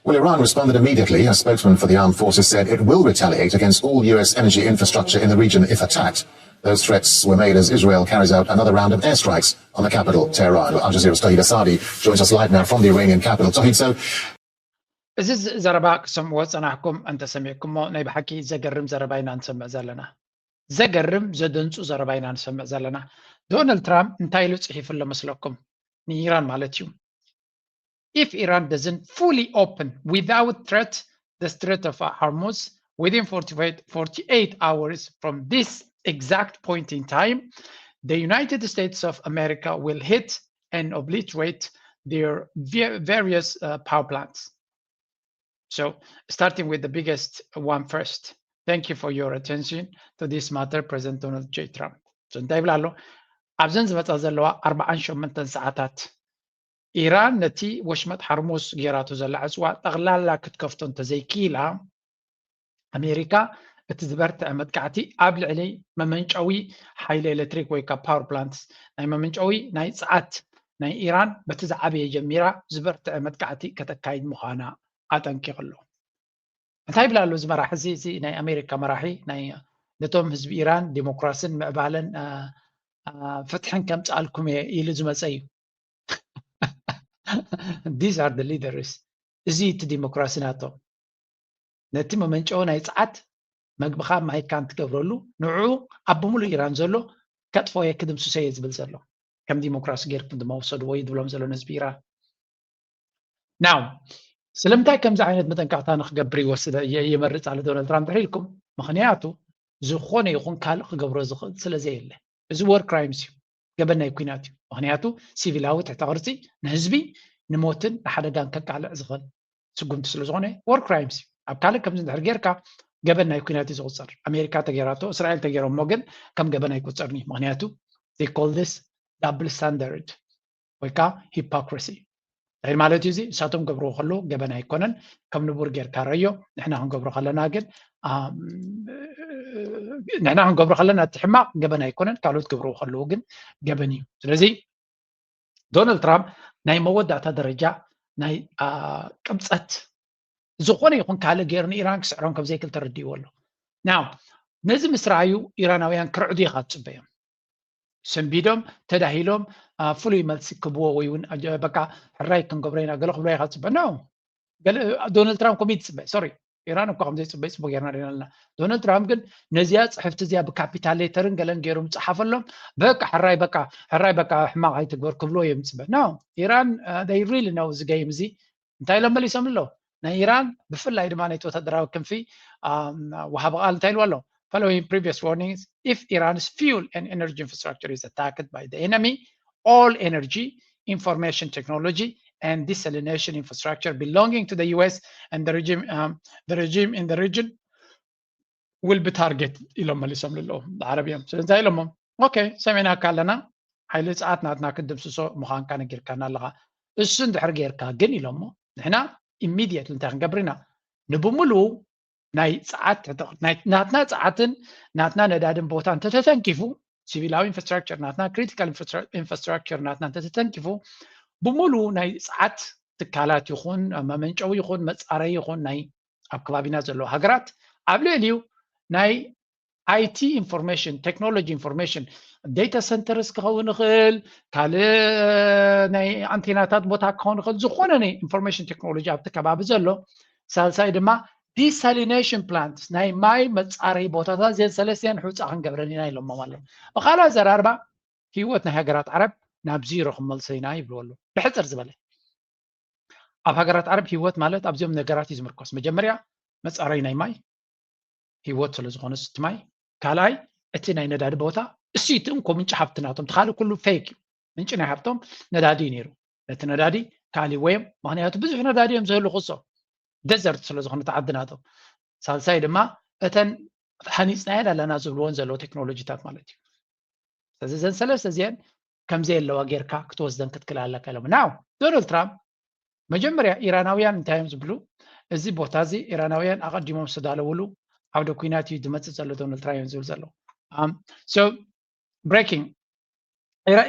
Well, Iran responded immediately. A spokesman for the armed forces said it will retaliate against all U S energy infrastructure in the region if attacked. Those threats were made as Israel carries out another round of airstrikes on the capital, Tehran. Al Jazeera's Tauhid Asadi joins us live now from the Iranian capital. Tauhid, so እዚ ዘረባ ክሰምዕዎ ዝፀናሕኩም እንተሰሚዕኩሞ ናይ ብሓቂ ዘገርም ዘረባ ኢና ንሰምዕ ዘለና። ዘገርም ዘደንፁ ዘረባ ኢና ንሰምዕ ዘለና። ዶናልድ ትራምፕ እንታይ ኢሉ ፅሒፉ ኣሎ መስለኩም? ንኢራን ማለት እዩ። If Iran doesn't fully open without threat the Strait of Hormuz within forty-eight hours from this exact point in time, the United States of America will hit and obliterate their various power plants. So, starting with the biggest one first. Thank you for your attention to this matter, President Donald J. Trump. So እንታይ ይብል ኣሎ? ኣብዘን ዝመፃ ዘለዋ ኣርባዓን ሸሞንተን ሰዓታት ኢራን ነቲ ወሽመጥ ሓርሙዝ ጌራቶ ዘላ ዕፅዋ ጠቕላላ ክትከፍቶ እንተዘይክኢላ ኣሜሪካ እቲ ዝበርትዐ መጥቃዕቲ ኣብ ልዕሊ መመንጨዊ ሓይሊ ኤሌክትሪክ ወይ ከዓ power plants ናይ መመንጨዊ ናይ ፀዓት ናይ ኢራን በቲ ዝዓበየ ጀሚራ ዝበርትዐ መጥቃዕቲ ከተካይድ ምዃና ኣጠንቂቑ ኣሎ። እንታይ ይብል ኣሎ እዚ መራሒ እዚ? እዚ ናይ ኣሜሪካ መራሒ ናይ ነቶም ህዝቢ ኢራን ዲሞክራስን ምዕባለን ፍትሕን ከምፅኣልኩም እየ ኢሉ ዝመፀ እዩ። These are the leaders። እዚ እቲ ዲሞክራሲ ናቶም። ነቲ መመንጨዊ ናይ ፀዓት መግብኻ ማይካን ትገብረሉ ንዕኡ ኣብ ብምሉእ ኢራን ዘሎ ከጥፎ እየ ክድምስሶ እየ ዝብል ዘሎ። ከም ዲሞክራሲ ጌርኩም ድማ ውሰድዎ እዩ ዝብሎም ዘሎ ንህዝቢ ኢራን። ናው ስለምንታይ ከምዚ ዓይነት መጠንቀቕታ ንክገብር ይወስደ ይመርፅ ኣሎ ዶናልድ ትራምፕ ድሕሪ ኢልኩም? ምክንያቱ ዝኾነ ይኹን ካልእ ክገብሮ ዝኽእል ስለ ዘየለ። እዚ war crimes እዩ፣ ገበን ናይ ኩናት እዩ። ምክንያቱ ሲቪላዊ ትሕተ ቅርፂ ንህዝቢ ንሞትን ንሓደጋን ከቃልዕ ዝኽእል ስጉምቲ ስለ ዝኾነ war crimes እዩ። ኣብ ካልእ ከምዚ እንድሕር ጌርካ ገበን ናይ ኩናት እዩ ዝቑፀር። ኣሜሪካ ተገይራቶ፣ እስራኤል ተገይሮሞ ግን ከም ገበን ኣይቁፀርን እዩ። ምክንያቱ they call this double standard ወይ ከዓ hypocrisy። እንታይ ማለት እዩ እዚ? እሳቶም ገብርዎ ከለዉ ገበን ኣይኮነን፣ ከም ንቡር ጌርካ ረዮ። ንሕና ክንገብሮ ከለና ግን ንሕና ክንገብሮ ከለና እቲ ሕማቕ ገበን ኣይኮነን፣ ካልኦት ገብርዎ ከለዉ ግን ገበን እዩ። ስለዚ ዶናልድ ትራምፕ ናይ መወዳእታ ደረጃ ናይ ቅብፀት ዝኾነ ይኹን ካልእ ገይሩ ንኢራን ክስዕሮም ከም ዘይክእል ተረዲእዎ ኣሎ። ናው ነዚ ምስ ረኣዩ ኢራናውያን ክርዕዱ ኢኻ ትፅበዮም። ሰንቢዶም ተዳሂሎም ፍሉይ መልሲ ክብዎ ወይ እውን በቃ ሕራይ ክንገብሮ ኢና ገለ ክብሎ ኢኻ ትፅበ ነው። ዶናልድ ትራምፕ ከምኡ ትፅበ ሶሪ ኢራን እኳ ከምዘይፅበ ይፅቡ ጌርና ሪና ኣለና። ዶናልድ ትራምፕ ግን ነዚኣ ፅሕፍቲ እዚኣ ብካፒታል ሌተርን ገለን ገይሩ ምፅሓፈሎም በቃ ሕራይ በቃ ሕራይ በቃ ሕማቕ ኣይትግበር ክብሎ እዮም ዝፅበ ነው። ኢራን ሪሊ ነው እዚ ገይም እዚ እንታይ ኢሎም መሊሶም ኣለዉ? ናይ ኢራን ብፍላይ ድማ ናይቲ ወታደራዊ ክንፊ ወሃቢ ቃል እንታይ ኢልዎ ኣሎ? Following previous warnings, if Iran's fuel and energy infrastructure is attacked by the enemy, all energy, information technology, and desalination infrastructure belonging to the U S and the regime, um, the regime in the region will be targeted ኢሎም መሊሶም ኣለዉ ብዓረብ እዮም። ስለዚ እንታይ ኢሎሞ? ኦኬ ሰሚዕናካ ኣለና፣ ሓይሊ ፀዓት ናትና ክትድምስሶ ምዃንካ ነጊርካና ኣለኻ። እሱ እንድሕር ጌርካ ግን ኢሎሞ ንሕና ኢሚድየት እንታይ ክንገብር ኢና? ንብምሉኡ ናይ ፀዓት ናትና ፀዓትን ናትና ነዳድን ቦታ እንተተተንኪፉ ሲቪላዊ ኢንፍራስትራክቸር ናትና ክሪቲካል ኢንፍራስትራክቸር ናትና እንተተተንኪፉ ብምሉ ናይ ፀዓት ትካላት ይኹን መመንጨዊ ይኹን መፃረይ ይኹን ናይ ኣብ ከባቢና ዘለዉ ሃገራት ኣብ ልዕሊኡ ናይ ኣይቲ ኢንፎርሜሽን ቴክኖሎጂ ኢንፎርሜሽን ዴታ ሰንተርስ ክኸውን ይኽእል ካልእ ናይ ኣንቴናታት ቦታ ክኸውን ይኽእል ዝኾነ ናይ ኢንፎርሜሽን ቴክኖሎጂ ኣብቲ ከባቢ ዘሎ ሳልሳይ ድማ ዲሳሊኔሽን ፕላንትስ ናይ ማይ መፃረይ ቦታታት እዚአን ሰለስቲአን ሕውፃ ክንገብረን ኢና ኢሎሞም ኣለዉ። ብካልእ ኣዘራርባ ህይወት ናይ ሃገራት ዓረብ ናብ ዚሮ ክንመልሶ ኢና ይብልዎ ኣለዉ። ብሕፅር ዝበለ ኣብ ሃገራት ዓረብ ህይወት ማለት ኣብዚኦም ነገራት እዩ ዝምርኮስ። መጀመርያ መፃረይ ናይ ማይ ህይወት ስለ ዝኾነ እቲ ማይ፣ ካልኣይ እቲ ናይ ነዳዲ ቦታ እሱ እቲ እንኮ ምንጪ ሃብቲ ናቶም። እቲ ካልእ ኩሉ ፌክ እዩ። ምንጪ ናይ ሃብቶም ነዳዲ እዩ ነይሩ። ነቲ ነዳዲ ካልእዎም ምክንያቱ ብዙሕ ነዳዲ እዮም ዝህልኹ እሶም ደዘርት ስለ ዝኾነ እቲ ዓዲ ናቶም። ሳልሳይ ድማ እተን ሃኒፅናየን ኣለና ዝብልዎን ዘለዎ ቴክኖሎጂታት ማለት እዩ። ስለዚ እዘን ሰለስተ እዚአን ከምዘየለዋ ጌርካ ክትወስደን ክትክእል ኣለካ ኢሎም። ናው ዶናልድ ትራምፕ መጀመርያ ኢራናውያን እንታይ እዮም ዝብሉ? እዚ ቦታ እዚ ኢራናውያን ኣቐዲሞም ዝተዳለውሉ ዓውደ ኩናት እዩ ዝመፅእ ዘሎ ዶናልድ ትራምፕ እዮም ዝብል ዘለዉ። So breaking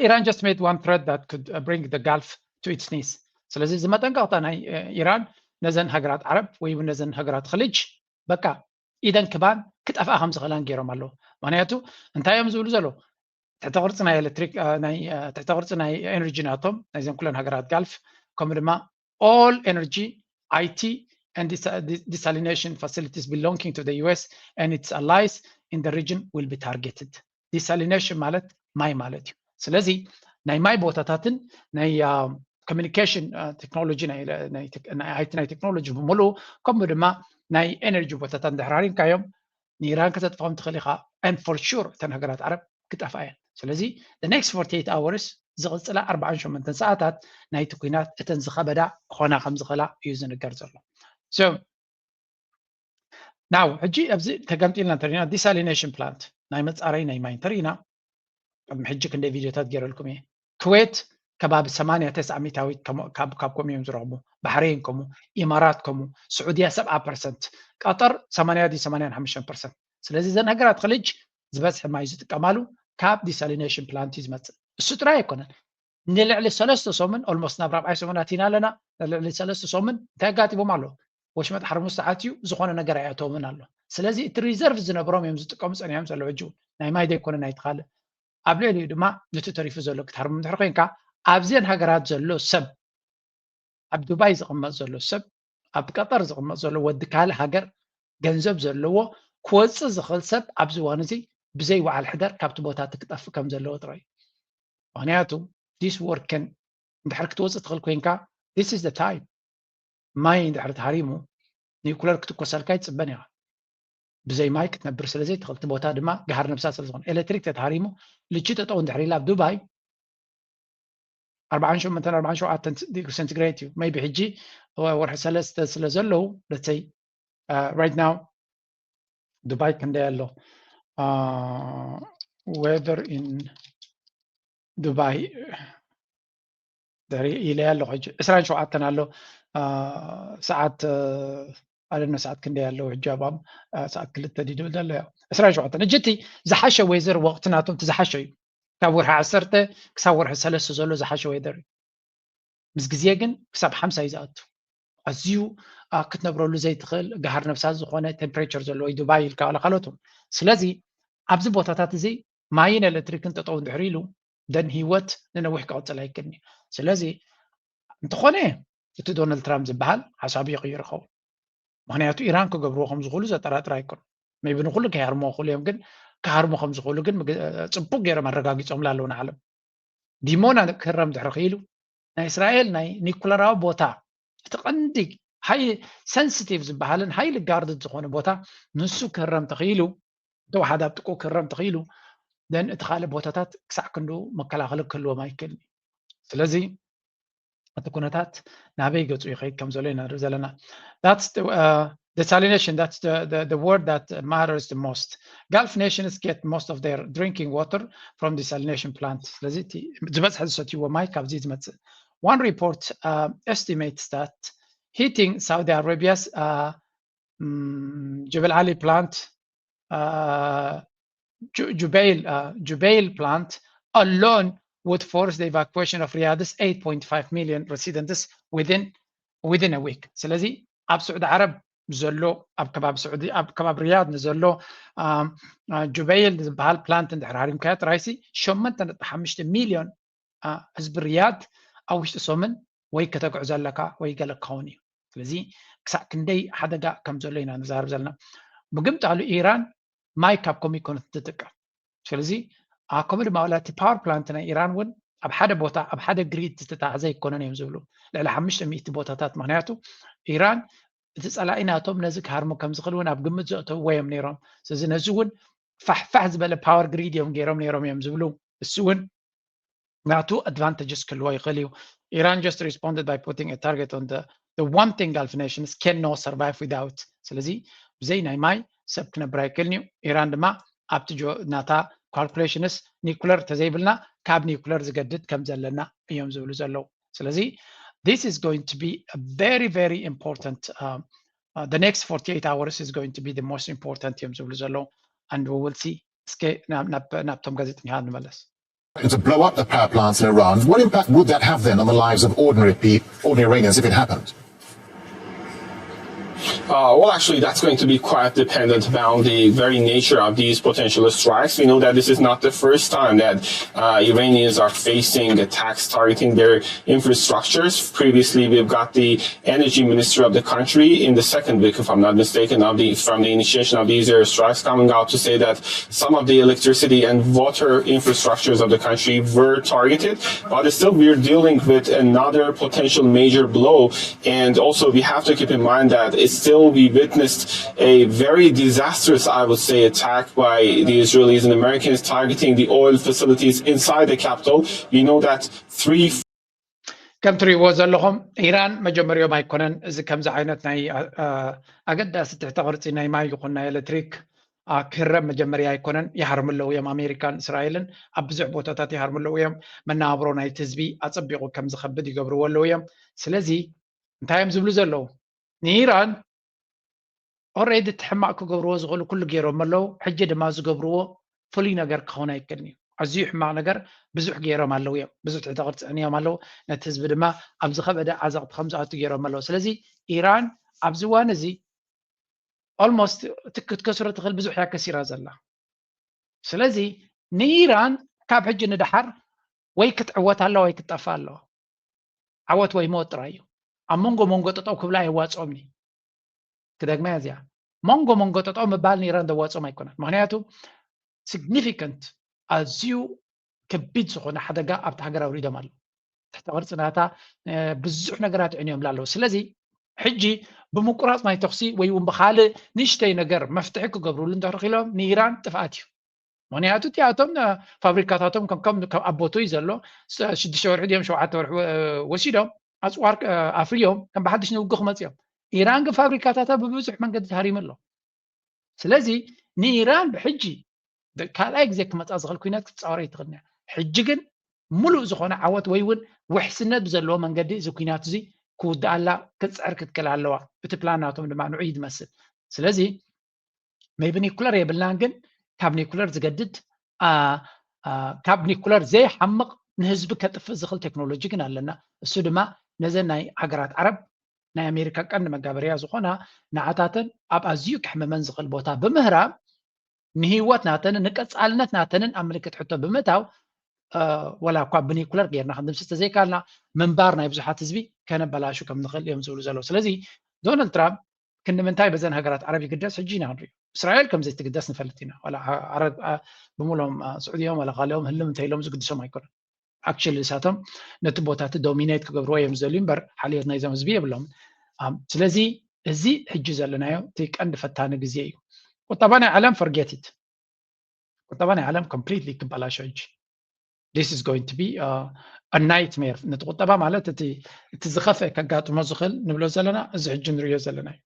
Iran just made one threat that could bring the Gulf to its knees። ስለዚ እዚ መጠንቀቕታ ናይ ኢራን ነዘን ሃገራት ዓረብ ወይ እውን ነዘን ሃገራት ኸሊጅ በቃ ኢደን ክባን ክጠፍኣ ከም ዝኽእላን ገይሮም ኣለዉ። ምክንያቱ እንታይ እዮም ዝብሉ ዘለዉ? ትሕተ ቅርፂ ናይ ኤሌክትሪክ ትሕተ ቅርፂ ናይ ኤነርጂ ናቶም ናይዘን ኩለን ሃገራት ጋልፍ ከምኡ ድማ all energy I T and desalination facilities belonging to the U S and its allies in the region will be targeted። ዲሳሊኔሽን ማለት ማይ ማለት እዩ። ስለዚ ናይ ማይ ቦታታትን ናይ ኮሚኒኬሽን ቴክኖሎጂ ናይ ኣይቲ ናይ ቴክኖሎጂ ብምሉኡ ከምኡ ድማ ናይ ኤነርጂ ቦታታት እንድሕር ሃሪምካዮም ንኢራን ከተጥፍኦም ትኽእል ኢኻ። And for sure እተን ሃገራት ዓረብ ክጠፍኣ እየን። ስለዚ the next forty eight hours ዝቕፅላ ኣርባዓን ሸሞንተን ሰዓታት ናይቲ ኩናት እተን ዝኸበዳ ክኾና ከም ዝኽእላ እዩ ዝንገር ዘሎ። So ናው ሕጂ ኣብዚ ተገምጢልና እንተሪና ዲሳሊኔሽን ፕላንት ናይ መፃረይ ናይ ማይ እንተሪና ቅድሚ ሕጂ ክንደይ ቪድዮታት ገይረልኩም እየ። ክዌት ከባቢ ሰማንያ ተስዓ ሚእታዊት ካብ ከምኡ እዮም ዝረኽቡ። ባሕሬን ከምኡ፣ ኢማራት ከምኡ፣ ስዑድያ ሰብዓ ፐርሰንት፣ ቀጠር ሰማንያ ድዩ ሰማንያን ሓሙሽተን ፐርሰንት። ስለዚ እዘን ሃገራት ኸሊጅ ዝበዝሐ ማይ ዝጥቀማሉ ካብ ዲሳሊኔሽን ፕላንት እዩ ዝመፅእ። እሱ ጥራይ ኣይኮነን ንልዕሊ ሰለስተ ሰሙን ኦልሞስት ናብ ራብዓይ ሰሙን ኣቲና ኣለና። ንልዕሊ ሰለስተ ሰሙን እንታይ ኣጋጢሞም ኣሎ? ወሽመጥ ሓርሙዝ ተዓትዩ ዝኾነ ነገር ኣይኣተዎምን ኣሎ። ስለዚ እቲ ሪዘርቭ ዝነበሮም እዮም ዝጥቀሙ ፀኒሖም ዘለዉ። ሕጂ ናይ ማይ ዘይኮነ ናይ ትኻልእ ኣብ ልዕሊኡ ድማ ነቲ ተሪፉ ዘሎ ክትሃርሙ እንድሕር ኮይንካ ኣብዘን ሃገራት ዘሎ ሰብ ኣብ ዱባይ ዝቕመጥ ዘሎ ሰብ ኣብ ቀጠር ዝቕመጥ ዘሎ ወዲ ካልእ ሃገር ገንዘብ ዘለዎ ክወፅእ ዝኽእል ሰብ ኣብዚ እዋን እዚ ብዘይ በዓል ሕደር ካብቲ ቦታ እቲ ክጠፍእ ከም ዘለዎ ጥራይ እዩ። ምክንያቱ this war can እንድሕር ክትወፅእ ትኽእል ኮይንካ this is the time ማይ እንድሕር ተሃሪሙ ኒኩለር ክትኮሰልካ ይፅበን ኢኻ። ብዘይ ማይ ክትነብር ስለ ዘይትኽእል እቲ ቦታ ድማ ገሃር ነብሳ ስለ ዝኾነ ኤሌክትሪክ ተተሃሪሙ ልቺ ጠጠው እንድሕር ኢላ ኣብ ዱባይ ኣርባዓን ሸሞንተን ኣርባዓን ሸውዓተን ዲግሪ ሴንቲግሬድ እዩ። ሜይቢ ሕጂ ወርሒ ሰለስተ ስለ ዘለዉ let's say right now ዱባይ ክንደይ ኣሎ weather in ዱባይ ኢለ ኣለኹ። ሕጂ ዕስራን ሸውዓተን ኣሎ ሰዓት ኣደነ ሰዓት ክንደይ ኣለዉ ሕጂ ኣብኦም ሰዓት ክልተ ድዩ ዝብል ዘሎ ዕስራን ሸውዓተን። ሕጂ እቲ ዝሓሸ ዌዘር ወቕቲ ናቶም እቲ ዝሓሸ እዩ ካብ ወርሒ ዓሰርተ ክሳብ ወርሒ ሰለስተ ዘሎ ዝሓሸ ዌዘር እዩ። ምስ ግዜ ግን ክሳብ ሓምሳ እዩ ዝኣቱ። ኣዝዩ ክትነብረሉ ዘይትኽእል ጋሃር ነብሳት ዝኾነ ቴምፕሬቸር ዘለዎ እዩ ዱባይ ኢልካ ዋላ ካልኦት እውን። ስለዚ ኣብዚ ቦታታት እዚ ማይን ኤሌክትሪክን ጠጠው እንድሕር ኢሉ ደን ህይወት ንነዊሕ ክቕፅል ኣይክእልን እዩ። ስለዚ እንተኾነ እቲ ዶናልድ ትራምፕ ዝበሃል ሓሳቡ ይቕይር ይኸውን። ምክንያቱ ኢራን ክገብርዎ ከም ዝኽእሉ ዘጠራጥር ኣይኮን። ሜቢ ንኩሉ ከይሃርሞ ክኽእሉ እዮም፣ ግን ክሃርሞ ከም ዝኽእሉ ግን ጽቡቅ ገይሮም ኣረጋጊጾምላ ኣለዉ ንዓለም። ዲሞና ክህረም ድሕሪ ክኢሉ ናይ እስራኤል ናይ ኒኩለራዊ ቦታ እቲ ቀንዲ ሃይ ሰንሲቲቭ ዝበሃልን ሃይሊ ጋርድድ ዝኾነ ቦታ ንሱ ክህረም ተኽኢሉ፣ እቲ ወሓዳ ኣብ ጥቅኡ ክህረም ተኽኢሉ፣ ደን እቲ ካልእ ቦታታት ክሳዕ ክንዱ መከላኸሊ ክህልዎም ኣይክእልን እዩ። ስለዚ እቲ ኩነታት ናበይ ገጹ ይኸይድ ከም ዘሎ ኢና ንርኢ ዘለና። That's the, uh, desalination, that's the, the, the word that matters the most. Gulf nations get most of their drinking water from desalination plant. ስለዚ ዝበዝሐ ዝሰትይዎ ማይ ካብዚ ዝመጽእ። One report uh, estimates that heating Saudi Arabia's uh, um, Jebel Ali plant, uh, Jubail, uh, Jubail plant alone would force the evacuation of Riyadh's eight point five million residents within within a week. ስለዚ ኣብ ስዑዲ ዓረብ ዘሎ ኣብ ከባቢ ስዑዲ ኣብ ከባቢ ሪያድ ንዘሎ ጁበይል ዝበሃል ፕላንት እንድሕር ሃሪምካዮ ጥራይሲ ሸሞንተ ነጥቢ ሓሙሽተ ሚልዮን ህዝቢ ሪያድ ኣብ ውሽጢ ሶምን ወይ ከተግዕዞ ኣለካ ወይ ገለ ክኸውን እዩ። ስለዚ ክሳዕ ክንደይ ሓደጋ ከም ዘሎ ኢና ንዛረብ ዘለና። ምግምጣሉ ኢራን ማይ ካብ ከምኡ ይኮነት ትጥቀም። ስለዚ ኣብ ከምኡ ድማ ዋላ እቲ ፓወር ፕላንት ናይ ኢራን እውን ኣብ ሓደ ቦታ ኣብ ሓደ ግሪድ ዝተታሕዘ ኣይኮነን እዮም ዝብሉ ልዕሊ ሓሙሽተ ሚእቲ ቦታታት። ምክንያቱ ኢራን እቲ ፀላኢ ናቶም ነዚ ክሃርሙ ከም ዝኽእል እውን ኣብ ግምት ዘእተውዎ እዮም ነይሮም። ስለዚ ነዚ እውን ፋሕፋሕ ዝበለ ፓወር ግሪድ እዮም ገይሮም ነይሮም እዮም ዝብሉ። እሱ እውን ናቱ ኣድቫንቴጅስ ክህልዎ ይኽእል እዩ። Iran just responded by putting a target on the the one thing Gulf nations cannot survive without። ስለዚ ብዘይ ናይ ማይ ሰብ ክነብር ኣይክእልን እዩ። ኢራን ድማ ኣብቲ ናታ ካልኩሌሽንስ ኒኩለር ተዘይብልና ካብ ኒኩለር ዝገድድ ከም ዘለና እዮም ዝብሉ ዘለዉ። ስለዚ this is going to be a very very important uh, uh, the next forty-eight hours is going to be the most important እዮም ዝብሉ ዘለዉ። And we will see እስከ ናብቶም ጋዜጠኛታት ንመለስ። To blow up the power plants in Iran, what impact would that have then on the lives of ordinary people, ordinary Iranians, if it happened? Uh, well, actually, that's going to be quite dependent on the very nature of these potential strikes. We know that this is not the first time that uh, Iranians are facing attacks targeting their infrastructures. Previously, we've got the energy minister of the country in the second week, if I'm not mistaken, of the from the initiation of these airstrikes, coming out to say that some of the electricity and water infrastructures of the country were targeted. But still, we're dealing with another potential major blow. And also, we have to keep in mind that it's still we witnessed a very disastrous, I would say, attack by the Israelis and Americans targeting the oil facilities inside the capital. We know that three ከም ትሪእዎ ዘለኹም ኢራን መጀመሪኦም ኣይኮነን እዚ ከምዚ ዓይነት ናይ ኣገዳሲ ትሕተ ቅርፂ ናይ ማይ ይኹን ናይ ኤሌክትሪክ ክህረም መጀመርያ ኣይኮነን። ይሃርሙ ኣለዉ እዮም። ኣሜሪካን እስራኤልን ኣብ ብዙሕ ቦታታት ይሃርሙ ኣለዉ እዮም። መነባብሮ ናይቲ ህዝቢ ኣፀቢቑ ከም ዝኸብድ ይገብርዎ ኣለዉ እዮም። ስለዚ እንታይ እዮም ዝብሉ ዘለዉ? ንኢራን ኦሬዲ እቲ ሕማቕ ክገብርዎ ዝኽእሉ ኩሉ ገይሮም ኣለዉ። ሕጂ ድማ ዝገብርዎ ፍሉይ ነገር ክኸውን ኣይክእልን እዩ። ኣዝዩ ሕማቕ ነገር ብዙሕ ገይሮም ኣለዉ እዮም። ብዙሕ ትሕተ ቅርፂ ኣዕንዮም ኣለዉ። ነቲ ህዝቢ ድማ ኣብ ዝኸበደ ዓዘቕቲ ከም ዝኣቱ ገይሮም ኣለዉ። ስለዚ ኢራን ኣብዚ እዋን እዚ ኦልሞስት ክትከስሮ ትኽእል ብዙሕ እያ ከሲራ ዘላ። ስለዚ ንኢራን ካብ ሕጂ ንደሓር ወይ ክትዕወት ኣለዋ ወይ ክትጠፍእ ኣለዋ። ዓወት ወይ ሞት ጥራይ እዩ። ኣብ መንጎ መንጎ ጠጠው ክብላ የዋፅኦም እዩ። ክደግማ እዚኣ መንጎ መንጎ ጠጠው ምባል ንኢራን ዘዋፅኦም ኣይኮነን። ምክንያቱ ሲግኒፊካንት ኣዝዩ ከቢድ ዝኾነ ሓደጋ ኣብቲ ሃገር ኣውሪዶም ኣለዉ። ትሕተ ቅርፂ ናታ ብዙሕ ነገራት ዕንዮም ኣለዉ። ስለዚ ሕጂ ብምቁራፅ ናይ ተኩሲ ወይ እውን ብካልእ ንእሽተይ ነገር መፍትሒ ክገብርሉ እንድሕር ክኢሎም ንኢራን ጥፍኣት እዩ። ምክንያቱ እቲኣቶም ፋብሪካታቶም ከም ኣብ ቦትኡ እዩ ዘሎ። ሽዱሽተ ወርሒ ድዮም ሸውዓተ ወርሒ ወሲዶም ኣፅዋር ኣፍርዮም ከም ብሓድሽ ንውግእ ክመፅኦም። ኢራን ግን ፋብሪካታታ ብብዙሕ መንገዲ ተሃሪሙ ኣሎ። ስለዚ ንኢራን ብሕጂ ካልኣይ ግዜ ክመፃ ዝኽእል ኩናት ክትፃወር ኣይትኽእልን እያ። ሕጂ ግን ሙሉእ ዝኾነ ዓወት ወይ እውን ውሕስነት ብዘለዎ መንገዲ እዚ ኩናት እዚ ክውድኣላ ክትፅዕር ክትክእል ኣለዋ። እቲ ፕላን ናቶም ድማ ንዑ እዩ ዝመስል። ስለዚ ሜቢ ኒኩለር የብልናን፣ ግን ካብ ኒኩለር ዝገድድ ካብ ኒኩለር ዘይሓምቕ ንህዝቢ ከጥፍእ ዝኽእል ቴክኖሎጂ ግን ኣለና። እሱ ድማ ነዘን ናይ ሃገራት ዓረብ ናይ ኣሜሪካ ቀንዲ መጋበርያ ዝኾና ንዓታተን ኣብ ኣዝዩ ክሕመመን ዝኽእል ቦታ ብምህራም ንህይወት ናተንን ንቀጻልነት ናተንን ኣብ ምልክት ሕቶ ብምእታው ወላ እኳ ብኒኩለር ጌርና ክንድምስስ ተዘይካልና ምንባር ናይ ብዙሓት ህዝቢ ከነበላሹ ከም ንኽእል እዮም ዝብሉ ዘለዉ። ስለዚ ዶናልድ ትራምፕ ክንዲ ምንታይ በዘን ሃገራት ዓረብ ይግደስ ሕጂ ኢና ንሪኦ። እስራኤል ከም ዘይትግደስ ንፈልጥ ኢና። ዋላ ዓረብ ብምሎም ስዑድዮም ዋላ ካልኦም ህልም እንተኢሎም ዝግድሶም ኣይኮነን። ኣክቹሊ ንሳቶም ነቲ ቦታ እቲ ዶሚኔት ክገብርዎ እዮም ዝደልዩ እምበር ሓልዮት ናይዞም ህዝቢ የብሎም። ስለዚ እዚ ሕጂ ዘለናዮ እቲ ቀንዲ ፈታኒ ግዜ እዩ። ቁጠባ ናይ ዓለም ፈርጌቲት ቁጠባ ናይ ዓለም ኮምፕሊትሊ ክበላሾ ሕጂ this is going to be a nightmare። ነቲ ቁጠባ ማለት እቲ ዝኸፍአ ከጋጥሞ ዝኽእል ንብሎ ዘለና እዚ ሕጂ ንሪዮ ዘለና እዩ።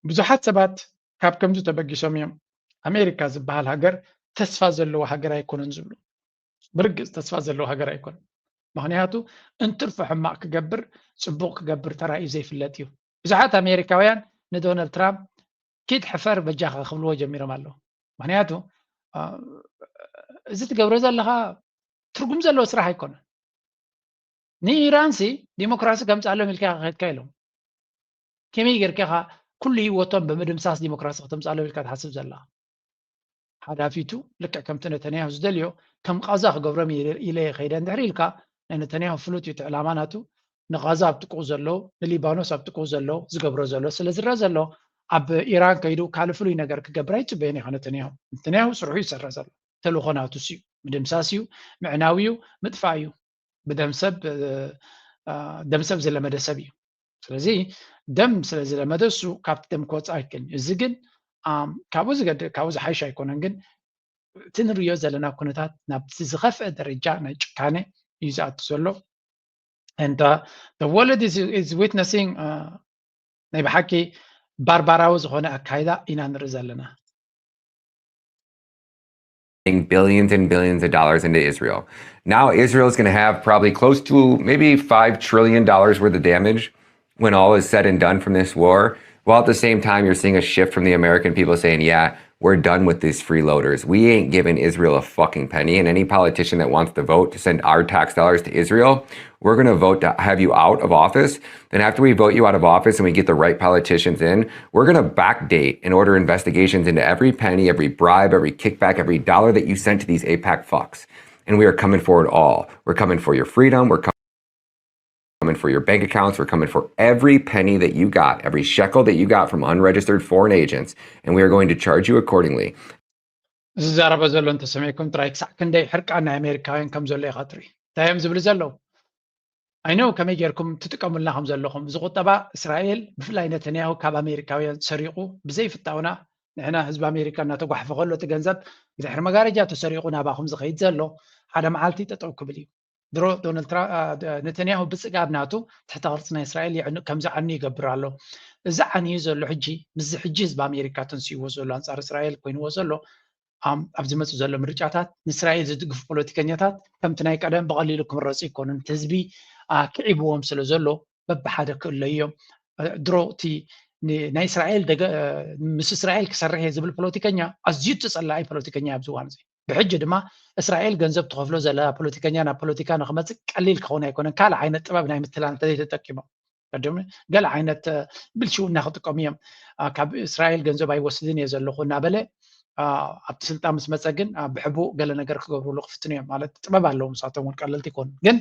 ብዙሓት ሰባት ካብ ከምዚ ተበጊሶም እዮም ኣሜሪካ ዝበሃል ሃገር ተስፋ ዘለዎ ሃገር ኣይኮነን ዝብሉ። ብርግፅ ተስፋ ዘለዎ ሃገር ኣይኮነን። ምክንያቱ እንትርፎ ሕማቕ ክገብር ፅቡቕ ክገብር ተራእዩ ዘይፍለጥ እዩ። ብዙሓት ኣሜሪካውያን ንዶናልድ ትራምፕ ኪድ ሕፈር በጃኻ ክብልዎ ጀሚሮም ኣለዉ። ምክንያቱ እዚ ትገብሮ ዘለኻ ትርጉም ዘለዎ ስራሕ ኣይኮነን። ንኢራንሲ ዲሞክራሲ ከምፅኣሎም ኢልካ ከድካ ኢሎም ከመይ ጌርካ ኢኻ ኩሉ ህይወቶም ብምድምሳስ ዲሞክራሲ ከተምፅኣሎም ኢልካ ትሓስብ ዘለኻ? ሓዳፊቱ ልክዕ ከምቲ ነተንያሁ ዝደልዮ ከም ቃዛ ክገብሮም ኢለ ከይደ እንድሕር ኢልካ ናይ ነተንያሁ ፍሉጥ እዩ እቲ ዕላማ ናቱ። ንቓዛ ኣብ ጥቅኡ ዘለዉ ንሊባኖስ ኣብ ጥቅኡ ዘለዉ ዝገብሮ ዘሎ ስለ ዝረአ ዘሎ ኣብ ኢራን ከይዱ ካልእ ፍሉይ ነገር ክገብር ኣይፅበዮን ኢኻ ነተንያሁ። ነተንያሁ ስርሑ ይሰርሕ ዘሎ ተልእኾ ናቱ እዩ ምድምሳስ እዩ ምዕናው እዩ ምጥፋእ እዩ። ብደም ሰብ ደም ሰብ ዝለመደ ሰብ እዩ። ስለዚ ደም ስለ ዝለመደ እሱ ካብቲ ደም ክወፅእ ኣይክእልን። እዚ ግን ካብኡ ዝገድእ ካብኡ ዝሓይሽ ኣይኮነን። ግን እቲ ንሪኦ ዘለና ኩነታት ናብቲ ዝኸፍአ ደረጃ ናይ ጭካነ እዩ ዝኣቱ ዘሎ። And the world is witnessing ናይ ብሓቂ ባርባራዊ ዝኾነ ኣካይዳ ኢና ንርኢ ዘለና። Billions and billions of dollars into Israel. Now Israel is going to have probably close to maybe five trillion dollars worth of damage when all is said and done from this war. While at the same time, you're seeing a shift from the American people saying, yeah, we're done with these freeloaders. We ain't giving Israel a fucking penny. And any politician that wants to vote to send our tax dollars to Israel, we're going to vote to have you out of office. Then after we vote you out of office and we get the right politicians in, we're going to backdate and order investigations into every penny, every bribe, every kickback, every dollar that you sent to these AIPAC fucks. And we are coming for it all. We're coming for your freedom. We're coming for your bank accounts. We're coming for every penny that you got, every shekel that you got from unregistered foreign agents, and we are going to charge you accordingly. ዝዛረበ ዘሎ እንተሰሚዕኩም ጥራይ ክሳዕ ክንደይ ሕርቃን ናይ ኣሜሪካውያን ከም ዘሎ ኢኻ ትርኢ። እንታይ እዮም ዝብሉ ዘለዉ? ኣይነው ከመይ ጌርኩም ትጥቀሙልና ከም ዘለኹም። እዚ ቁጠባ እስራኤል ብፍላይ ነተንያሁ ካብ ኣሜሪካውያን ሰሪቑ ብዘይፍታውና ንሕና ህዝቢ ኣሜሪካ እናተጓሕፈ ከሎ እቲ ገንዘብ ብድሕሪ መጋረጃ ተሰሪቑ ናባኹም ዝኸይድ ዘሎ ሓደ መዓልቲ ጠጠው ክብል እዩ። ድሮ ዶናልድ ትራምፕ ነተንያሁ ብፅጋብ ናቱ ትሕተ ቅርፂ ናይ እስራኤል የዕኑ- ከም ዝዓኑ ይገብር ኣሎ። እዚ ዓንዩ ዘሎ ሕጂ ምስዚ ሕጂ ህዝቢ ኣሜሪካ ተንስይዎ ዘሎ ኣንፃር እስራኤል ኮይንዎ ዘሎ ኣም- ኣብ ዝመፁ ዘሎ ምርጫታት ንእስራኤል ዝድግፉ ፖለቲከኛታት ከምቲ ናይ ቀደም ብቐሊሉ ክምረፁ ኣይኮኑን። እቲ ህዝቢ ኣኪዒብዎም ስለ ዘሎ በብሓደ ክእለዩ እዮም። ድሮ እቲ ን- ናይ እስራኤል ደገ- ምስ እስራኤል ክሰርሕ እየ ዝብል ፖለቲከኛ ኣዝዩ ተፀላኢ ፖለቲከኛ ኣብዚ እዋን እዚ። ብሕጂ ድማ እስራኤል ገንዘብ ትኸፍሎ ዘላ ፖለቲከኛ ናብ ፖለቲካ ንክመፅእ ቀሊል ክኸውን ኣይኮነን። ካልእ ዓይነት ጥበብ ናይ ምትላል እንተዘይተጠቂሞም ቀደም ገለ ዓይነት ብልሽውና ክጥቀሙ እዮም። ካብ እስራኤል ገንዘብ ኣይወስድን እየ ዘለኹ እናበለ ኣብቲ ስልጣን ምስ መፀ ግን ብሕቡእ ገለ ነገር ክገብርሉ ክፍትኑ እዮም። ማለት ጥበብ ኣለዎም ንሳቶም እውን ቀለልቲ ይኮኑ። ግን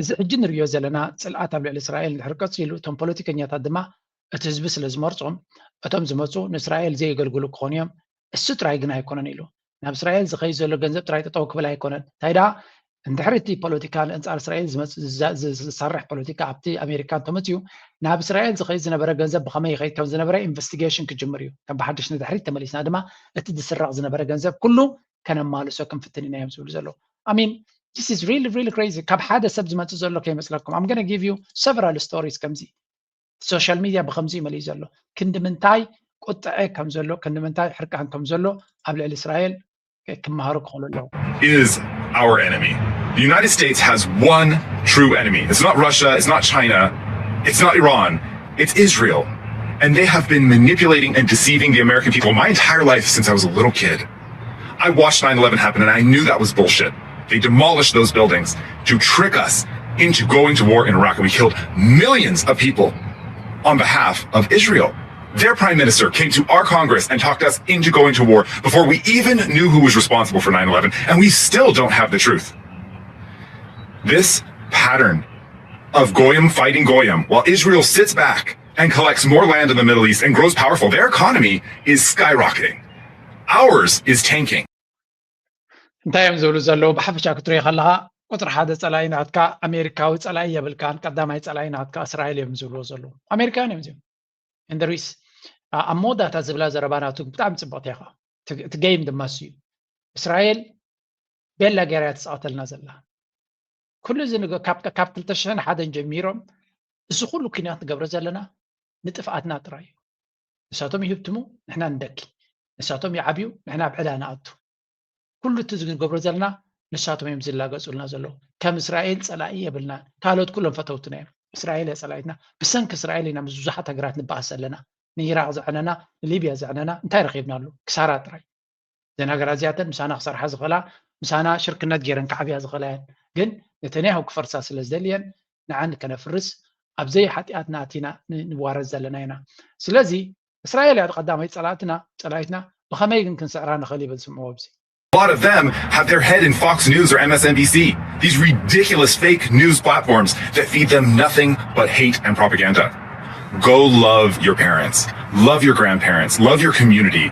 እዚ ሕጂ ንሪኦ ዘለና ፅልኣት ኣብ ልዕሊ እስራኤል እንድሕር ቀፂሉ እቶም ፖለቲከኛታት ድማ እቲ ህዝቢ ስለ ዝመርፆም እቶም ዝመፁ ንእስራኤል ዘየገልግሉ ክኾኑ እዮም። እሱ ጥራይ ግን ኣይኮነን ኢሉ ናብ እስራኤል ዝኸይድ ዘሎ ገንዘብ ጥራይ ጠጠው ክብል ኣይኮነን። እንታይ ደኣ እንድሕሪ እቲ ፖለቲካ ንኣንፃር እስራኤል ዝመፅ- ዝዛ- ዝ- ዝሰርሕ ፖለቲካ ኣብቲ ኣሜሪካ እንተመፅዩ ናብ እስራኤል ዝኸይድ ዝነበረ ገንዘብ ብኸመይ ይኸይድ ከም ዝነበረ ኢንቨስቲጌሽን ክጅምር እዩ። ከም ብሓድሽ ንድሕሪት ተመሊስና ድማ እቲ ዝስረቕ ዝነበረ ገንዘብ ኩሉ ከነማልሶ ክንፍትን ኢና እዮም ዝብሉ ዘለዉ። I mean this is really really crazy። ካብ ሓደ ሰብ ዝመፅእ ዘሎ ከይመስለኩም። I'm gonna give you several stories ከምዚ ሶሻል ሚድያ ብከምዚ እዩ መሊኡ ዘሎ። ክንዲ ምንታይ ቁጥዐ ከም ዘሎ ክንዲ ምንታይ ሕርቃን ከም ዘሎ ኣብ ልዕሊ እስራኤል ክመሃሩ ክኽእሉ ኣለዎም። Is our enemy. The United States has one true enemy. It's not Russia, it's not China, it's not Iran, it's Israel. And they have been manipulating and deceiving the American people my entire life since I was a little kid. I watched nine eleven happen and I knew that was bullshit. They demolished those buildings to trick us into going to war in Iraq, and we killed millions of people on behalf of Israel. Their prime minister came to our Congress and talked us into going to war before we even knew who was responsible for nine eleven, and we still don't have the truth. This pattern of Goyim fighting Goyim while Israel sits back and collects more land in the Middle East and grows powerful, their economy is skyrocketing. Ours is tanking. እንታይ እዮም ዝብሉ ዘለዉ? ብሓፈሻ ክትሪኦ ከለኻ ቁፅሪ ሓደ ፀላኢ ናትካ ኣሜሪካዊ ፀላኢ የብልካን። ቀዳማይ ፀላኢ ናትካ እስራኤል እዮም ዝብልዎ ዘለዉ። ኣሜሪካውያን እዮም እዚኦም። እንድሪስ ኣብ መወዳእታ ዝብላ ዘረባ ናቱ ብጣዕሚ ፅብቕቲ ኢኻ። እቲ ገይም ድማ እሱ እዩ። እስራኤል ቤላ ገይራ እያ ትፃወተልና ዘላ። ኩሉ እዚ ካብ ክልተ ሽሕን ሓደን ጀሚሮም እዚ ኩሉ ኩናት ንገብሮ ዘለና ንጥፍኣትና ጥራይ እዩ። ንሳቶም ይህብትሙ፣ ንሕና ንደኪ። ንሳቶም ይዓብዩ፣ ንሕና ኣብ ዕዳ ንኣቱ። ኩሉ እቲ ዝገብሮ ዘለና ንሳቶም እዮም ዝላገፁልና ዘለዉ። ከም እስራኤል ፀላኢ የብልናን። ካልኦት ኩሎም ፈተውትና እዮም። እስራኤል እያ ፀላኢትና። ብሰንኪ እስራኤል ኢና ምስ ብዙሓት ሃገራት ንበኣስ ዘለና። ንኢራቅ ዘዕነና፣ ንሊብያ ዘዕነና እንታይ ረኺብናሉ? ክሳራ ጥራይ። እዘን ሃገራት እዚኣተን ምሳና ክሰርሓ ዝኽእላ፣ ምሳና ሽርክነት ገይረን ክዓብያ ዝኽእላ እየን። ግን ነተንያሁ ክፈርሳ ስለ ዝደልየን ንዓን ከነፍርስ ኣብ ዘይሓጢኣትና ኣቲና ንዋረድ ዘለና ኢና። ስለዚ እስራኤል እያ ቀዳማይ ፀላእትና፣ ፀላኢትና። ብኸመይ ግን ክንስዕራ ንኽእል ይብል ስምዕዎ ኣብዚ። A lot of them have their head in Fox News or M S N B C, these ridiculous fake news platforms that feed them nothing but hate and propaganda. Go love your parents, love your grandparents, love your community.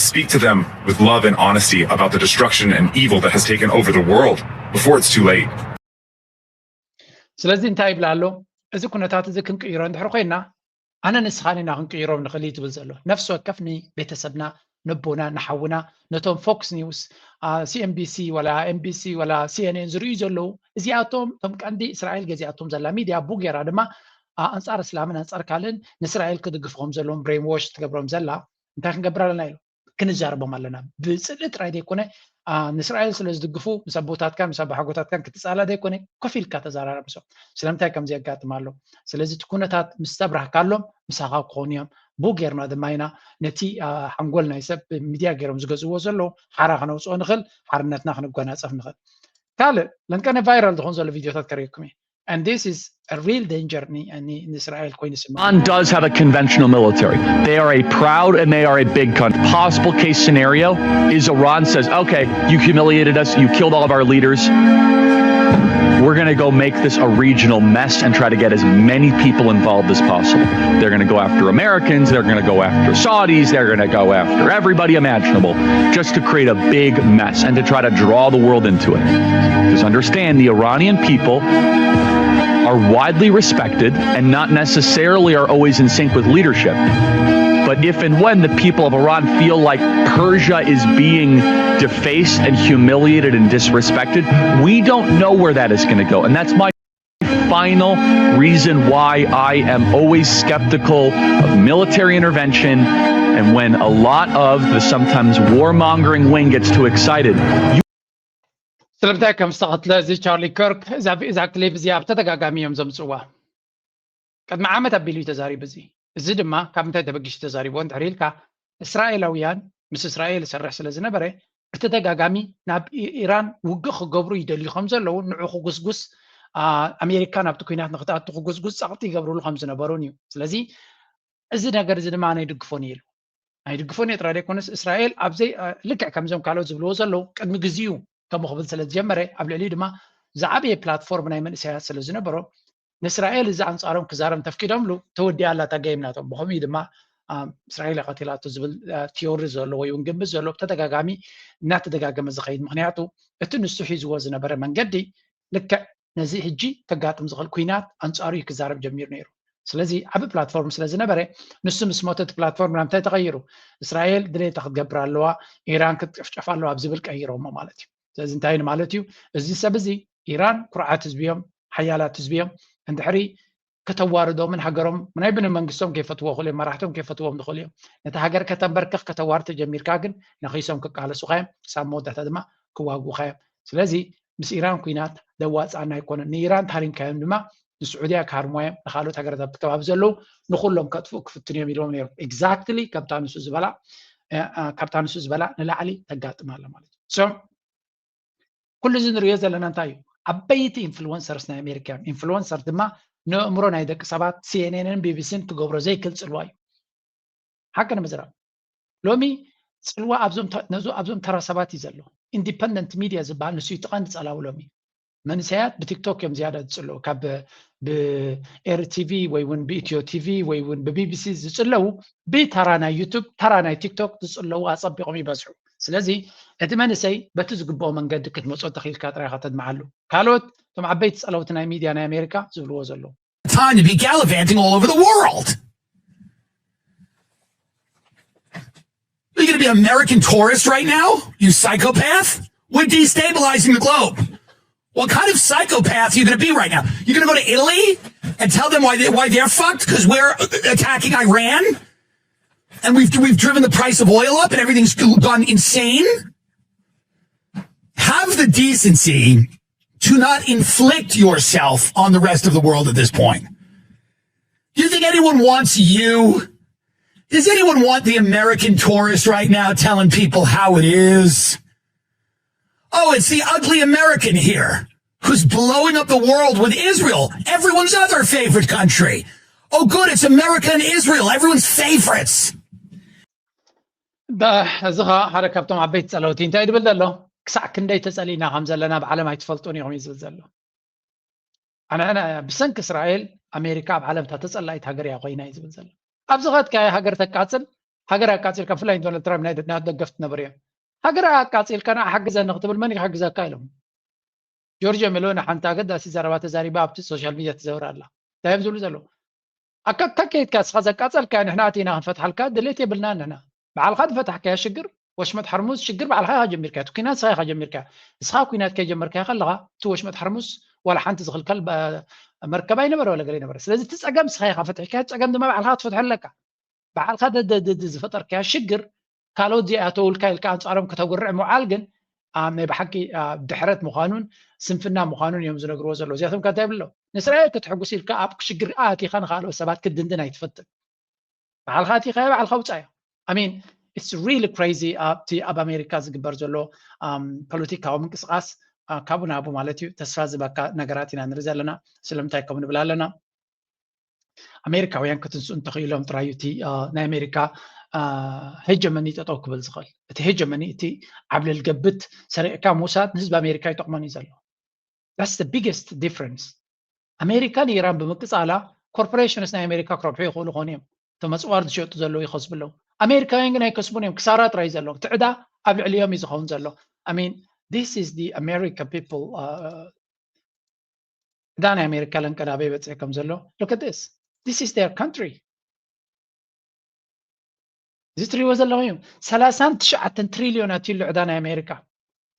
Speak to them with love and honesty about the destruction and evil that has taken over the world before it's too late. ስለዚ እንታይ ይብላ ኣሎ? እዚ ኩነታት እዚ ክንቅይሮ እንድሕር ኮይና ኣነ ንስኻን ኢና ክንቅይሮም ንኽእል እዩ ትብል ዘሎ። ነፍሲ ወከፍ ንቤተሰብና፣ ነቦና፣ ንሓውና፣ ነቶም ፎክስ ኒውስ፣ ሲኤንቢሲ ወላ ኤምቢሲ ወላ ሲኤንኤን ዝርእዩ ዘለዉ እዚኣቶም እቶም ቀንዲ እስራኤል ገዚኣቶም ዘላ ሚድያ ቡጌራ ድማ ኣንፃር እስላምን ኣንፃር ካልእን ንእስራኤል ክድግፍኹም ዘለዎም ብሬን ዎሽ ትገብሮም ዘላ እንታይ ክንገብር ኣለና ኢሉ ክንዛረቦም ኣለና። ብፅልኢ ጥራይ ዘይኮነ ንእስራኤል ስለ ዝድግፉ ምስ ኣቦታትካን ምስ ኣባሓጎታትካን ክትፃላ ዘይኮነ ኮፍ ኢልካ ተዘራረብ ንሶም ስለምንታይ ከምዚ የጋጥም ኣሎ። ስለዚ እቲ ኩነታት ምስ ተብራህካሎም ምሳኻ ክኾኑ እዮም። ብኡ ጌርና ድማ ኢና ነቲ ሓንጎል ናይ ሰብ ሚድያ ገይሮም ዝገዝእዎ ዘለዉ ሓራ ክነውፅኦ ንኽእል፣ ሓርነትና ክንጎናፀፍ ንኽእል። ካልእ ለንቀነ ቫይራል ዝኾን ዘሎ ቪድዮታት ከርእየኩም እየ። And this is a real danger ንእስራኤል ኮይኑ ስማ Iran does have a conventional military. They are a proud and they are a big country. Possible case scenario is Iran says, okay, you humiliated us, you killed all of our leaders. We're going to go make this a regional mess and try to get as many people involved as possible. They're going to go after Americans, they're going to go after Saudis, they're going to go after everybody imaginable just to create a big mess and to try to draw the world into it. Just understand the Iranian people are widely respected and not necessarily are always in sync with leadership. But if and when the people of Iran feel like Persia is being defaced and humiliated and disrespected, we don't know where that is going to go. And that's my final reason why I am always skeptical of military intervention. And when a lot of the sometimes warmongering wing gets too excited, you ስለምንታይ ከም ዝተኸትለ እዚ ቻርሊ ከርክ እዛ ክሊፕ እዚኣ ብተደጋጋሚ እዮም ዘምፅዋ። ቅድሚ ዓመት ኣቢሉ እዩ ተዛሪቡ። እዚ እዚ ድማ ካብ ምንታይ ተበጊሱ ተዛሪብዎ እንድሕር ኢልካ እስራኤላውያን ምስ እስራኤል ይሰርሕ ስለ ዝነበረ ብተደጋጋሚ ናብ ኢራን ውግእ ክገብሩ ይደልዩ ከም ዘለዉ ንዑ ክጉስጉስ ኣሜሪካ ናብቲ ኩናት ንክትኣቱ ክጉስጉስ ፀቕጢ ይገብርሉ ከም ዝነበሩን እዩ። ስለዚ እዚ ነገር እዚ ድማ ኣነ ይድግፎን እየ ኢሉ ኣይድግፎን እየ ጥራይ ዘይኮነስ እስራኤል ኣብዘይ ልክዕ ከምዞም ካልኦት ዝብልዎ ዘለዉ ቅድሚ ግዜኡ ከምኡ ክብል ስለ ዝጀመረ ኣብ ልዕሊኡ ድማ ዝዓበየ ፕላትፎርም ናይ መንእሰያት ስለ ዝነበሮ ንእስራኤል እዚ ኣንፃሮም ክዛረብ ተፍቂዶምሉ ተወዲኣ ኣላ እታ ገይም ናቶም። ብኸምኡ ድማ እስራኤል ቀቲላቶ ዝብል ቲዮሪ ዘሎ ወይ እውን ግምት ዘሎ ብተደጋጋሚ እናተደጋገመ ዝኸይድ ምክንያቱ እቲ ንሱ ሒዝዎ ዝነበረ መንገዲ ልክዕ ነዚ ሕጂ ከጋጥም ዝኽእል ኩናት ኣንፃሩ እዩ ክዛረብ ጀሚሩ ነይሩ። ስለዚ ዓቢ ፕላትፎርም ስለ ዝነበረ ንሱ ምስ ሞተ እቲ ፕላትፎርም ናብ እንታይ ተቐይሩ? እስራኤል ድሌታ ክትገብር ኣለዋ፣ ኢራን ክትጭፍጨፍ ኣለዋ ኣብ ዝብል ቀይሮሞ ማለት እዩ። ስለዚ እንታይ ማለት እዩ? እዚ ሰብ እዚ ኢራን ኩርዓት ህዝቢ እዮም፣ ሓያላት ህዝቢ እዮም። እንድሕሪ ከተዋርዶምን ሃገሮም ናይ ብኒ መንግስቶም ከይፈትዎ ክእሉ እዮም፣ መራሕቶም ከይፈትዎም ዝኽእሉ እዮም። ነቲ ሃገር ከተንበርክኽ ከተዋርድ ተጀሚርካ ግን ነኺሶም ክቃለሱኻ እዮም። ክሳብ መወዳእታ ድማ ክዋግኡኻ እዮም። ስለዚ ምስ ኢራን ኩናት ዘዋፅኣና ኣይኮነን። ንኢራን ተሃሪምካዮም ድማ ንስዑድያ ክሃርምዋ እዮም፣ ንካልኦት ሃገራት ኣብቲ ከባቢ ዘለዉ ንኩሎም ከጥፍኡ ክፍትኑ እዮም ኢሎም ነይሮም። ኤግዛክትሊ ካብታ ንሱ ዝበላ ካብታ ንሱ ዝበላ ንላዕሊ ተጋጥም ኣላ ማለት እዩ። ኩሉ እዚ ንሪኦ ዘለና እንታይ እዩ? ዓበይቲ ኢንፍሉወንሰርስ ናይ ኣሜሪካ እዮም። ኢንፍሉወንሰር ድማ ንእምሮ ናይ ደቂ ሰባት ሲኤንኤንን ቢቢሲን ክገብሮ ዘይክእል ጽልዋ እዩ። ሓቂ ንምዝራብ ሎሚ ጽልዋ ኣብዞም ተራ ሰባት እዩ ዘሎ። ኢንዲፐንደንት ሚድያ ዝበሃል ንሱ እዩ እቲ ቀንዲ ጸላዊ ሎሚ። መንእሰያት ብቲክቶክ እዮም ዝያዳ ዝጽለዉ። ካብ ብኤሪ ቲቪ ወይ እውን ብኢትዮ ቲቪ ወይ እውን ብቢቢሲ ዝጽለዉ ብተራ ናይ ዩቱብ፣ ተራ ናይ ቲክቶክ ዝጽለዉ ኣጸቢቖም ይበዝሑ። ስለዚ እቲ መንእሰይ በቲ ዝግብኦ መንገዲ ክትመጾ ተኽኢልካ ጥራይ ኢኻ ተድምዓሉ። ካልኦት እቶም ዓበይቲ ጸለውቲ ናይ ሚድያ ናይ ኣሜሪካ ዝብልዎ ዘለዉ። Time to be gallivanting all over the world. Are you going to be an American tourist right now? You psychopath? We're destabilizing the globe. What kind of psychopath are you going to be right now? You're going to go to Italy and tell them why, they, why they're fucked because we're attacking Iran? And we've, we've driven the price of oil up and everything's gone insane? Have the decency to not inflict yourself on the rest of the world at this point. Do you think anyone wants you? Does anyone want the American tourist right now telling people how it is? Oh, it's the ugly American here who's blowing up the world with Israel, everyone's other favorite country. Oh, good, it's America and Israel, everyone's favorites. እዚ ኸዓ ሓደ ካብቶም ዓበይቲ ጸለውቲ እንታይ ድብል ዘሎ፣ ክሳዕ ክንደይ ተጸሊእና ከም ዘለና ኣብ ዓለም ኣይትፈልጡን ኢኹም እዩ ዝብል ዘሎ። ኣነ ብሰንኪ እስራኤል ኣሜሪካ ኣብ ዓለም እታ ተጸላኢት ሃገር እያ ኮይና እዩ ዝብል ዘሎ። ኣብዚ ኸድካያ ሃገር ተቃጽል፣ ሃገር ኣቃጺልካ፣ ብፍላይ ዶናልድ ትራምፕ ናይ ደገፍቲ ነበሩ እዮም። ሃገር ኣቃጺልካ ንዓ ሓግዘኒ ክትብል መን ክሕግዘካ ኢሎም። ጆርጆ ሜሎኒ ሓንቲ ኣገዳሲ ዘረባ ተዛሪባ ኣብቲ ሶሻል ሚድያ ትዘውር ኣላ። እንታይ እዮም ዝብሉ ዘለዉ? ኣካካ ከይድካ እስኻ ዘቃጸልካያ ንሕና ኣቲና ክንፈትሓልካ ድሌት የብልናን ንሕና። ባዕልኻ ዝፈታሕካያ ሽግር፣ ወሽመጥ ሓርሙዝ ሽግር ባዕልኻ ኢኻ ጀሚርካያ። እቲ ኲናት እስኻ ኢኻ ጀሚርካያ። እስኻ ኲናት ከይጀመርካያ ከለኻ እቲ ወሽመጥ ሓርሙዝ ዋላ ሓንቲ ዝኽልከል መርከብ ኣይነበረ ዋላ ገለ ኣይነበረ። ስለዚ እቲ ጸገም እስኻ ኢኻ ፈቲሕካዮ፣ ጸገም ድማ ባዕልኻ ክትፈትሖ ኣለካ። ባዕልኻ ዝፈጠርካያ ሽግር ካልኦት ዘይኣተውልካ ኢልካ ኣንጻሮም ከተጉርዕ ምውዓል ግን ናይ ብሓቂ ድሕረት ምዃኑን ስንፍና ምዃኑን እዮም ዝነግርዎ ዘለዉ። እዚኣቶም ከ እንታይ ይብሉ ኣለዉ? ንእስራኤል ከተሕጉስ ኢልካ ኣብ ሽግር ኣእቲኻ ንኻልኦት ሰባት ክትድንድን ኣይትፈትን። ባዕልኻ ኣቲኻዮ ባዕልኻ ውጻዮ። I mean, it's really crazy ኣብቲ ኣብ ኣሜሪካ ዝግበር ዘሎ ፖለቲካዊ ምንቅስቃስ ካብኡ ናብኡ ማለት እዩ። ተስፋ ዝበካ ነገራት ኢና ንርኢ ዘለና። ስለምንታይ ከምኡ ንብል ኣለና? ኣሜሪካውያን ክትንስኡ እንተኽኢሎም ጥራይ እዩ እቲ ናይ ኣሜሪካ ሄጀመኒ ጠጠው ክብል ዝኽእል። እቲ ሄጀመኒ፣ እቲ ዓብለል ገብት ሰሪቕካ ምውሳድ ንህዝቢ ኣሜሪካ ይጠቕሞን እዩ ዘሎ። That's the biggest difference። ኣሜሪካ ንኢራን ብምቅጻላ ኮርፖሬሽንስ ናይ ኣሜሪካ ክረብሑ ይኽእሉ ኾኑ እዮም። እቶም ኣጽዋር ዝሸጡ ዘለዉ ይኸስቡ ኣለዉ። ኣሜሪካውያን ግን ኣይከስቡን እዮም። ክሳራ ጥራይ እዩ ዘለዎም። እቲ ዕዳ ኣብ ልዕሊኦም እዩ ዝኸውን ዘሎ። I mean, this is the American people ዕዳ ናይ ኣሜሪካ ለንቀ ናበይ በፂሑ ከም ዘሎ። Look at this. This is their country. እዚ ትሪእዎ ዘለኹም እዩ። ሰላሳን ትሽዓተን ትሪልዮን ኣትዩ ኣሎ ዕዳ ናይ ኣሜሪካ።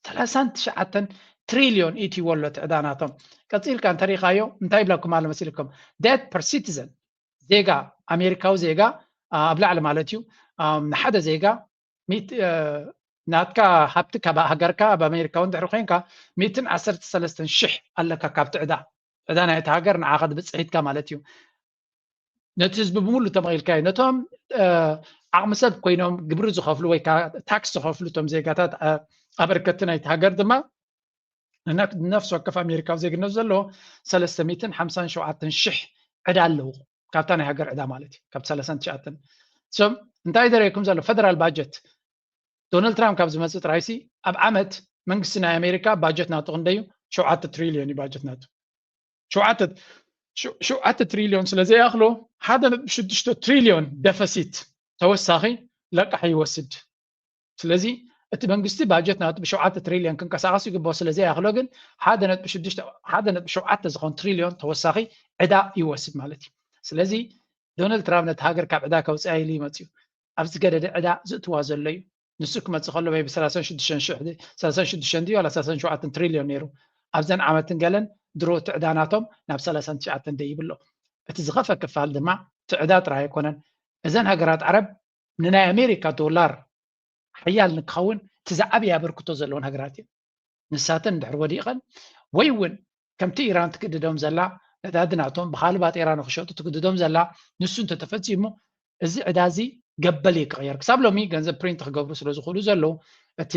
ሰላሳን ትሽዓተን ትሪልዮን ኢትይዎ ኣሎ እቲ ዕዳ ናቶም። ቀፂልካ እንተሪእኻዮ እንታይ ይብለኩም ኣሎ መሲልኩም? Debt per citizen፣ ዜጋ ኣሜሪካዊ ዜጋ ኣብ ላዕሊ ማለት እዩ። ንሓደ ዜጋ ናትካ ሃብቲ ካብ ሃገርካ ኣብ ኣሜሪካ እውን ድሕሪ ኮይንካ ሚእትን ዓሰርተ ሰለስተን ሽሕ ኣለካ ካብቲ ዕዳ። ዕዳ ናይቲ ሃገር ንዓኻ ብፅሒትካ ማለት እዩ። ነቲ ህዝቢ ብምሉ ተመቒልካዮ። ነቶም ዓቕሚ ሰብ ኮይኖም ግብሪ ዝኸፍሉ ወይ ከዓ ታክስ ዝኸፍሉ እቶም ዜጋታት ኣበርከቲ ናይቲ ሃገር ድማ ንነፍሲ ወከፍ ኣሜሪካዊ ዜግነት ዘለዎ ሰለስተ ሚእትን ሓምሳን ሸውዓተን ሽሕ ዕዳ ኣለዎ ካብታ ናይ ሃገር ዕዳ ማለት እዩ። ካብ ሰላሳን ትሽዓተን ሰብ እንታይ ደረየኩም ዘሎ ፈደራል ባጀት ዶናልድ ትራምፕ ካብ ዝመፅእ ጥራይሲ ኣብ ዓመት መንግስቲ ናይ ኣሜሪካ ባጀት ናቱ ክንደዩ ሸውዓተ ትሪልዮን እዩ ባጀት ናቱ። ሸውዓተ ትሪልዮን ስለ ዘይኣኽሎ ሓደ ነጥቢ ሽዱሽተ ትሪልዮን ደፈሲት ተወሳኺ ለቃሕ ይወስድ። ስለዚ እቲ መንግስቲ ባጀት ናቱ ብሸውዓተ ትሪልዮን ክንቀሳቐስ ይግባኦ ስለ ዘይኣኽሎ ግን ሓደ ነጥቢ ሽዱሽተ ሓደ ነጥቢ ሸውዓተ ዝኾን ትሪልዮን ተወሳኺ ዕዳ ይወስድ ማለት እዩ። ስለዚ ዶናልድ ትራምፕ ነቲ ሃገር ካብ ዕዳ ከውፅኣ ኢሉ ይመፅዩ። ኣብ ዝገደደ ዕዳ ዝእትዋ ዘሎ እዩ። ንሱ ክመፅእ ከሎ ወይ ብ ሰላሳን ሽዱሽተን ሽሕ ሰላሳን ሽዱሽተን ድዩ ዋላ ሰላሳን ሸውዓተን ትሪልዮን ነይሩ። ኣብዘን ዓመትን ገለን ድሮ እቲ ዕዳ ናቶም ናብ ሰላሳን ትሽዓተን ደይብሎ። እቲ ዝኸፈ ክፋል ድማ እቲ ዕዳ ጥራይ ኣይኮነን። እዘን ሃገራት ዓረብ ንናይ ኣሜሪካ ዶላር ሓያል ንክኸውን እቲ ዝዓበየ ኣበርክቶ ዘለወን ሃገራት እየን። ንሳተን እንድሕር ወዲቐን ወይ እውን ከምቲ ኢራን ትግድዶም ዘላ ነዳዲ ናቶም ብኻልእ ባጤራ ንክሸጡ ትግድዶም ዘላ ንሱ እንተተፈፂሙ እዚ ዕዳ እዚ ገበል እዩ ክቕየር። ክሳብ ሎሚ ገንዘብ ፕሪንት ክገብሩ ስለ ዝኽእሉ ዘለዉ እቲ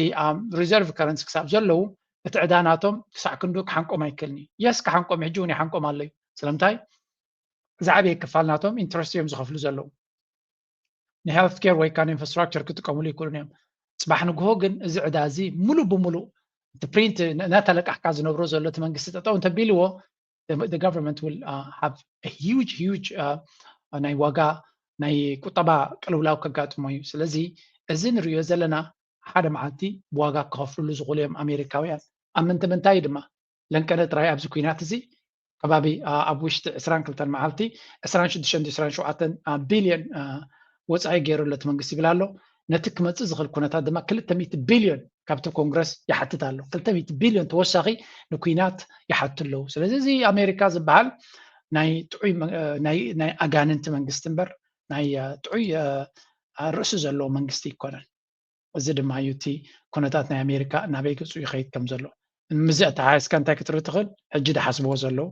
ሪዘርቭ ከረንሲ ክሳብ ዘለዉ እቲ ዕዳ ናቶም ክሳዕ ክንዱ ክሓንቆም ኣይክእልን እዩ። የስ ክሓንቆም፣ ሕጂ እውን ይሓንቆም ኣሎ እዩ። ስለምንታይ? ዝዓበየ ክፋል ናቶም ኢንትረስት እዮም ዝኸፍሉ ዘለዉ። ን health care ወይ ከዓ ን ኢንፍራስትራክቸር ክጥቀምሉ ይክእሉን እዮም። ፅባሕ ንግሆ ግን እዚ ዕዳ እዚ ሙሉእ ብሙሉእ እቲ ፕሪንት እናተለቃሕካ ዝነብሮ ዘሎ እቲ መንግስቲ ጠጠው እንተቢልዎ፣ the government will have huge huge ናይ ዋጋ ናይ ቁጠባ ቅልውላው ከጋጥሞ እዩ። ስለዚ እዚ ንሪኦ ዘለና ሓደ መዓልቲ ብዋጋ ክኸፍልሉ ዝኽእሉ እዮም ኣሜሪካውያን። ኣብ ምንታይ ምንታይ ድማ ለንቀነ ጥራይ ኣብዚ ኩናት እዚ ከባቢ ኣብ ውሽጢ ዕስራን ክልተን መዓልቲ ዕስራን ሽዱሽተን ዕስራን ሸውዓተን ቢልዮን ወፃኢ ገይሩ ኣሎ እቲ መንግስቲ ይብል ኣሎ። ነቲ ክመፅእ ዝኽእል ኩነታት ድማ ክልተ ሚእቲ ቢልዮን ካብቲ ኮንግረስ ይሓትት ኣሎ። ክልተ ሚእቲ ቢልዮን ተወሳኺ ንኩናት ይሓቱ ኣለዉ። ስለዚ እዚ ኣሜሪካ ዝበሃል ናይ ጥዑይ ናይ ኣጋንንቲ መንግስቲ እምበር ናይ ጥዑይ ርእሲ ዘለዎ መንግስቲ ይኮነን። እዚ ድማ እዩ እቲ ኩነታት ናይ ኣሜሪካ ናበይ ገፁ ይኸይድ ከም ዘሎ። ምዚ ኣተሓሒዝካ እንታይ ክትርኢ ትኽእል? ሕጂ ዝሓስብዎ ዘለዉ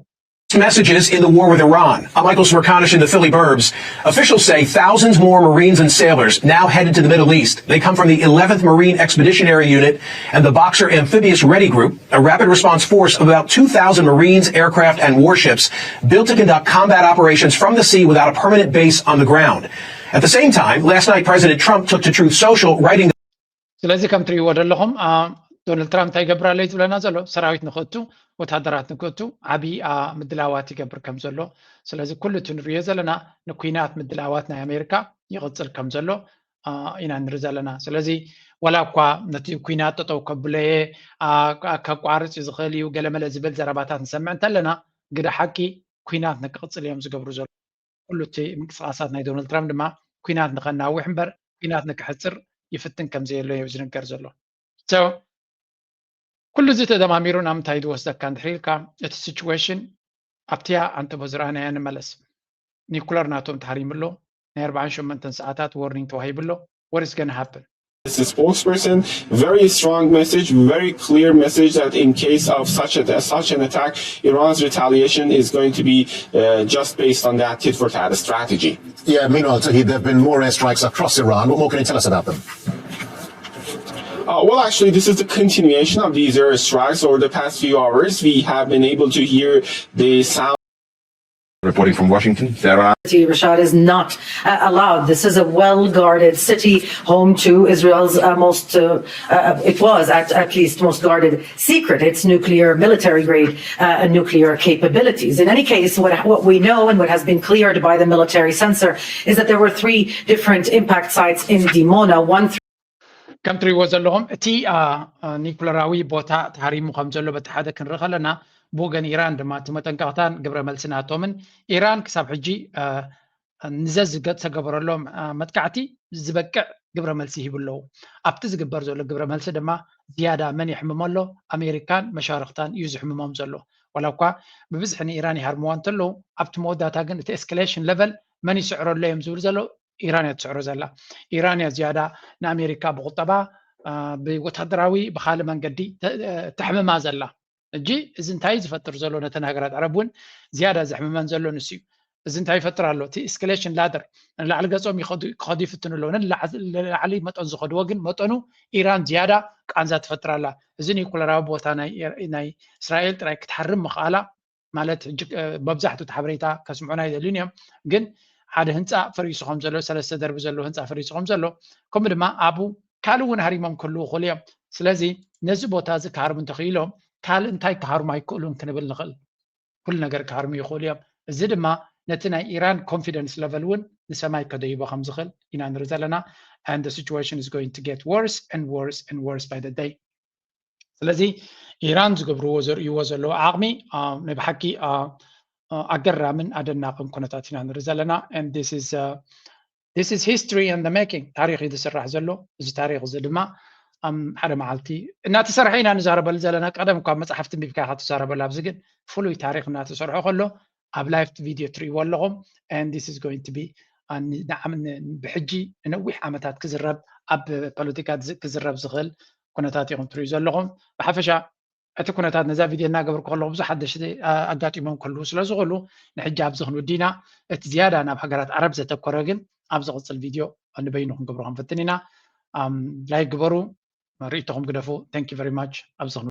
Messages in the war with Iran. I'm Michael Smerconish in the Philly Burbs. Officials say thousands more Marines and sailors now headed to the Middle East. They come from the eleventh Marine Expeditionary Unit and the Boxer Amphibious Ready Group, a rapid response force of about two thousand Marines, aircraft, and warships built to conduct combat operations from the sea without a permanent base on the ground. At the same time, last night President Trump took to Truth Social, writing ስለዚ ከም ትርእይዎ ዘለኹም ዶናልድ ትራምፕ እንታይ ይገብር ኣሎ እዩ ዝብለና ዘሎ? ሰራዊት ንክእቱ፣ ወታደራት ንክእቱ ዓብዪ ምድላዋት ይገብር ከም ዘሎ። ስለዚ ኩሉ እቲ ንሪኦ ዘለና ንኩናት ምድላዋት ናይ ኣሜሪካ ይቕፅል ከም ዘሎ ኢና ንርኢ ዘለና። ስለዚ ዋላ እኳ ነቲ ኩናት ጠጠው ከብለየ ከቋርፅ ዝኽእል እዩ ገለመለ ዝብል ዘረባታት ንሰምዕ እንተለና፣ ግደ ሓቂ ኩናት ንክቕፅል እዮም ዝገብሩ ዘሎ። ኩሉ እቲ ምንቅስቃሳት ናይ ዶናልድ ትራምፕ ድማ ኩናት ንከናውሕ እምበር ኩናት ንክሕፅር ይፍትን ከም ዘየሎ እዩ ዝንገር ዘሎ። ኩሉ እዚ ተደማሚሩ ናብ ምንታይ ዝወስደካ እንድሕር ኢልካ፣ እቲ ሲቹዌሽን ኣብቲያ ኣንተቦ ዝረኣናያ ንመለስ። ኒኩለር ናቶም ተሃሪሙ ኣሎ። ናይ ኣርባዓን ሸሞንተን ሰዓታት ዎርኒንግ ተዋሂቡ ኣሎ። What is gonna happen? This is spokesperson, very strong message, very clear message that in case of such a, such an attack, Iran's retaliation is going to be uh, just based on that tit for tat strategy. Yeah, meanwhile, Tahid, there have been more airstrikes across Iran. What more can you tell us about them? Uh, well, actually, this is the continuation of these airstrikes. Over the past few hours, we have been able to hear the sound. Reporting from Washington, Tehran. Rashad is not uh, allowed. This is a well guarded city, home to Israel's uh, most, uh, uh, it was at, at least most guarded secret, its nuclear military grade uh, nuclear capabilities. In any case, what, what we know and what has been cleared by the military sensor is that there were three different impact sites in Dimona, one through ከም ትሪእዎ ዘለኹም እቲ ኒኩለራዊ ቦታ ተሃሪሙ ከም ዘሎ በቲ ሓደ ክንርኢ ከለና፣ ብወገን ኢራን ድማ እቲ መጠንቀቕታን ግብረ መልሲ ናቶምን ኢራን ክሳብ ሕጂ ንዘዝገ ዝተገበረሎም መጥቃዕቲ ዝበቅዕ ግብረ መልሲ ይህቡ ኣለዉ። ኣብቲ ዝግበር ዘሎ ግብረ መልሲ ድማ ዝያዳ መን ይሕምሞ ኣሎ? ኣሜሪካን መሻርኽታን እዩ ዝሕምሞም ዘሎ። ዋላ እኳ ብብዝሒ ንኢራን ይሃርምዋ እንተለዉ፣ ኣብቲ መወዳእታ ግን እቲ ኤስካሌሽን ለቨል መን ይስዕሮ ኣሎ እዮም ዝብል ዘለዉ ኢራን እያ ትስዕሮ ዘላ። ኢራን እያ ዝያዳ ንኣሜሪካ ብቁጠባ ብወታደራዊ ብካልእ መንገዲ ተሕምማ ዘላ። እጂ እዚ እንታይ ዝፈጥር ዘሎ ነተን ሃገራት ዓረብ እውን ዝያዳ ዘሕምመን ዘሎ ንሱ እዩ። እዚ እንታይ ይፈጥር ኣሎ? እቲ ኤስካሌሽን ላደር ንላዕሊ ገጾም ክኸዱ ይፍትኑ ኣለዉ። ንላዕሊ መጠን ዝኸድዎ ግን መጠኑ ኢራን ዝያዳ ቃንዛ ትፈጥር ኣላ። እዚ ኒኩለራዊ ቦታ ናይ እስራኤል ጥራይ ክትሓርም ምኽኣላ ማለት ሕጂ መብዛሕትኡ እቲ ሓበሬታ ከስምዑና ኣይደልዩን እዮም። ግን ሓደ ህንፃ ፈሪሱ ከም ዘሎ፣ ሰለስተ ደርቢ ዘለዎ ህንፃ ፈሪሱ ከም ዘሎ፣ ከምኡ ድማ ኣብኡ ካልእ እውን ሃሪሞም ክህልዉ ይኽእሉ እዮም። ስለዚ ነዚ ቦታ እዚ ክሃርሙ እንተኽኢሎም ካልእ እንታይ ክሃርሙ ኣይክእሉን ክንብል ንኽእል። ኩሉ ነገር ክሃርሙ ይኽእሉ እዮም። እዚ ድማ ነቲ ናይ ኢራን ኮንፊደንስ ለቨል እውን ንሰማይ ከደይቦ ከም ዝኽእል ኢና ንርኢ ዘለና። And the situation is going to get worse and worse and worse by the day. ስለዚ ኢራን ዝገብርዎ ዘርእይዎ ዘለዉ ዓቕሚ ናይ ብሓቂ ኣገራምን ኣደናቕን ኩነታት ኢና ንርኢ ዘለና። And this is uh, this is history in the making። ታሪኽ እዩ ዝስራሕ ዘሎ። እዚ ታሪኽ እዚ ድማ ሓደ መዓልቲ እናተሰርሐ ኢና ንዛረበሉ ዘለና። ቀደም እኳ መፅሓፍቲ ኣንቢብካ ኢኻ ትዛረበሉ። ኣብዚ ግን ፍሉይ ታሪኽ እናተሰርሖ ከሎ ኣብ ላይቭ ቪድዮ ትርእይዎ ኣለኹም። And this is going to be ብሕጂ ንነዊሕ ዓመታት ክዝረብ ኣብ ፖለቲካ ክዝረብ ዝኽእል ኩነታት ኢኹም ትርእዩ ዘለኹም። ብሓፈሻ እቲ ኩነታት ነዛ ቪድዮ እናገበርኩ ከለኹ ብዙሕ ሓደሽቲ ኣጋጢሞም ክህልዉ ስለ ዝኽእሉ ንሕጂ ኣብዚ ክንውዲ ኢና። እቲ ዝያዳ ናብ ሃገራት ዓረብ ዘተኮረ ግን ኣብ ዝቕፅል ቪድዮ ንበይኑ ክንገብሮ ክንፍትን ኢና። ላይክ ግበሩ፣ ርእይቶኹም ግደፉ። Thank you very much። ኣብዚ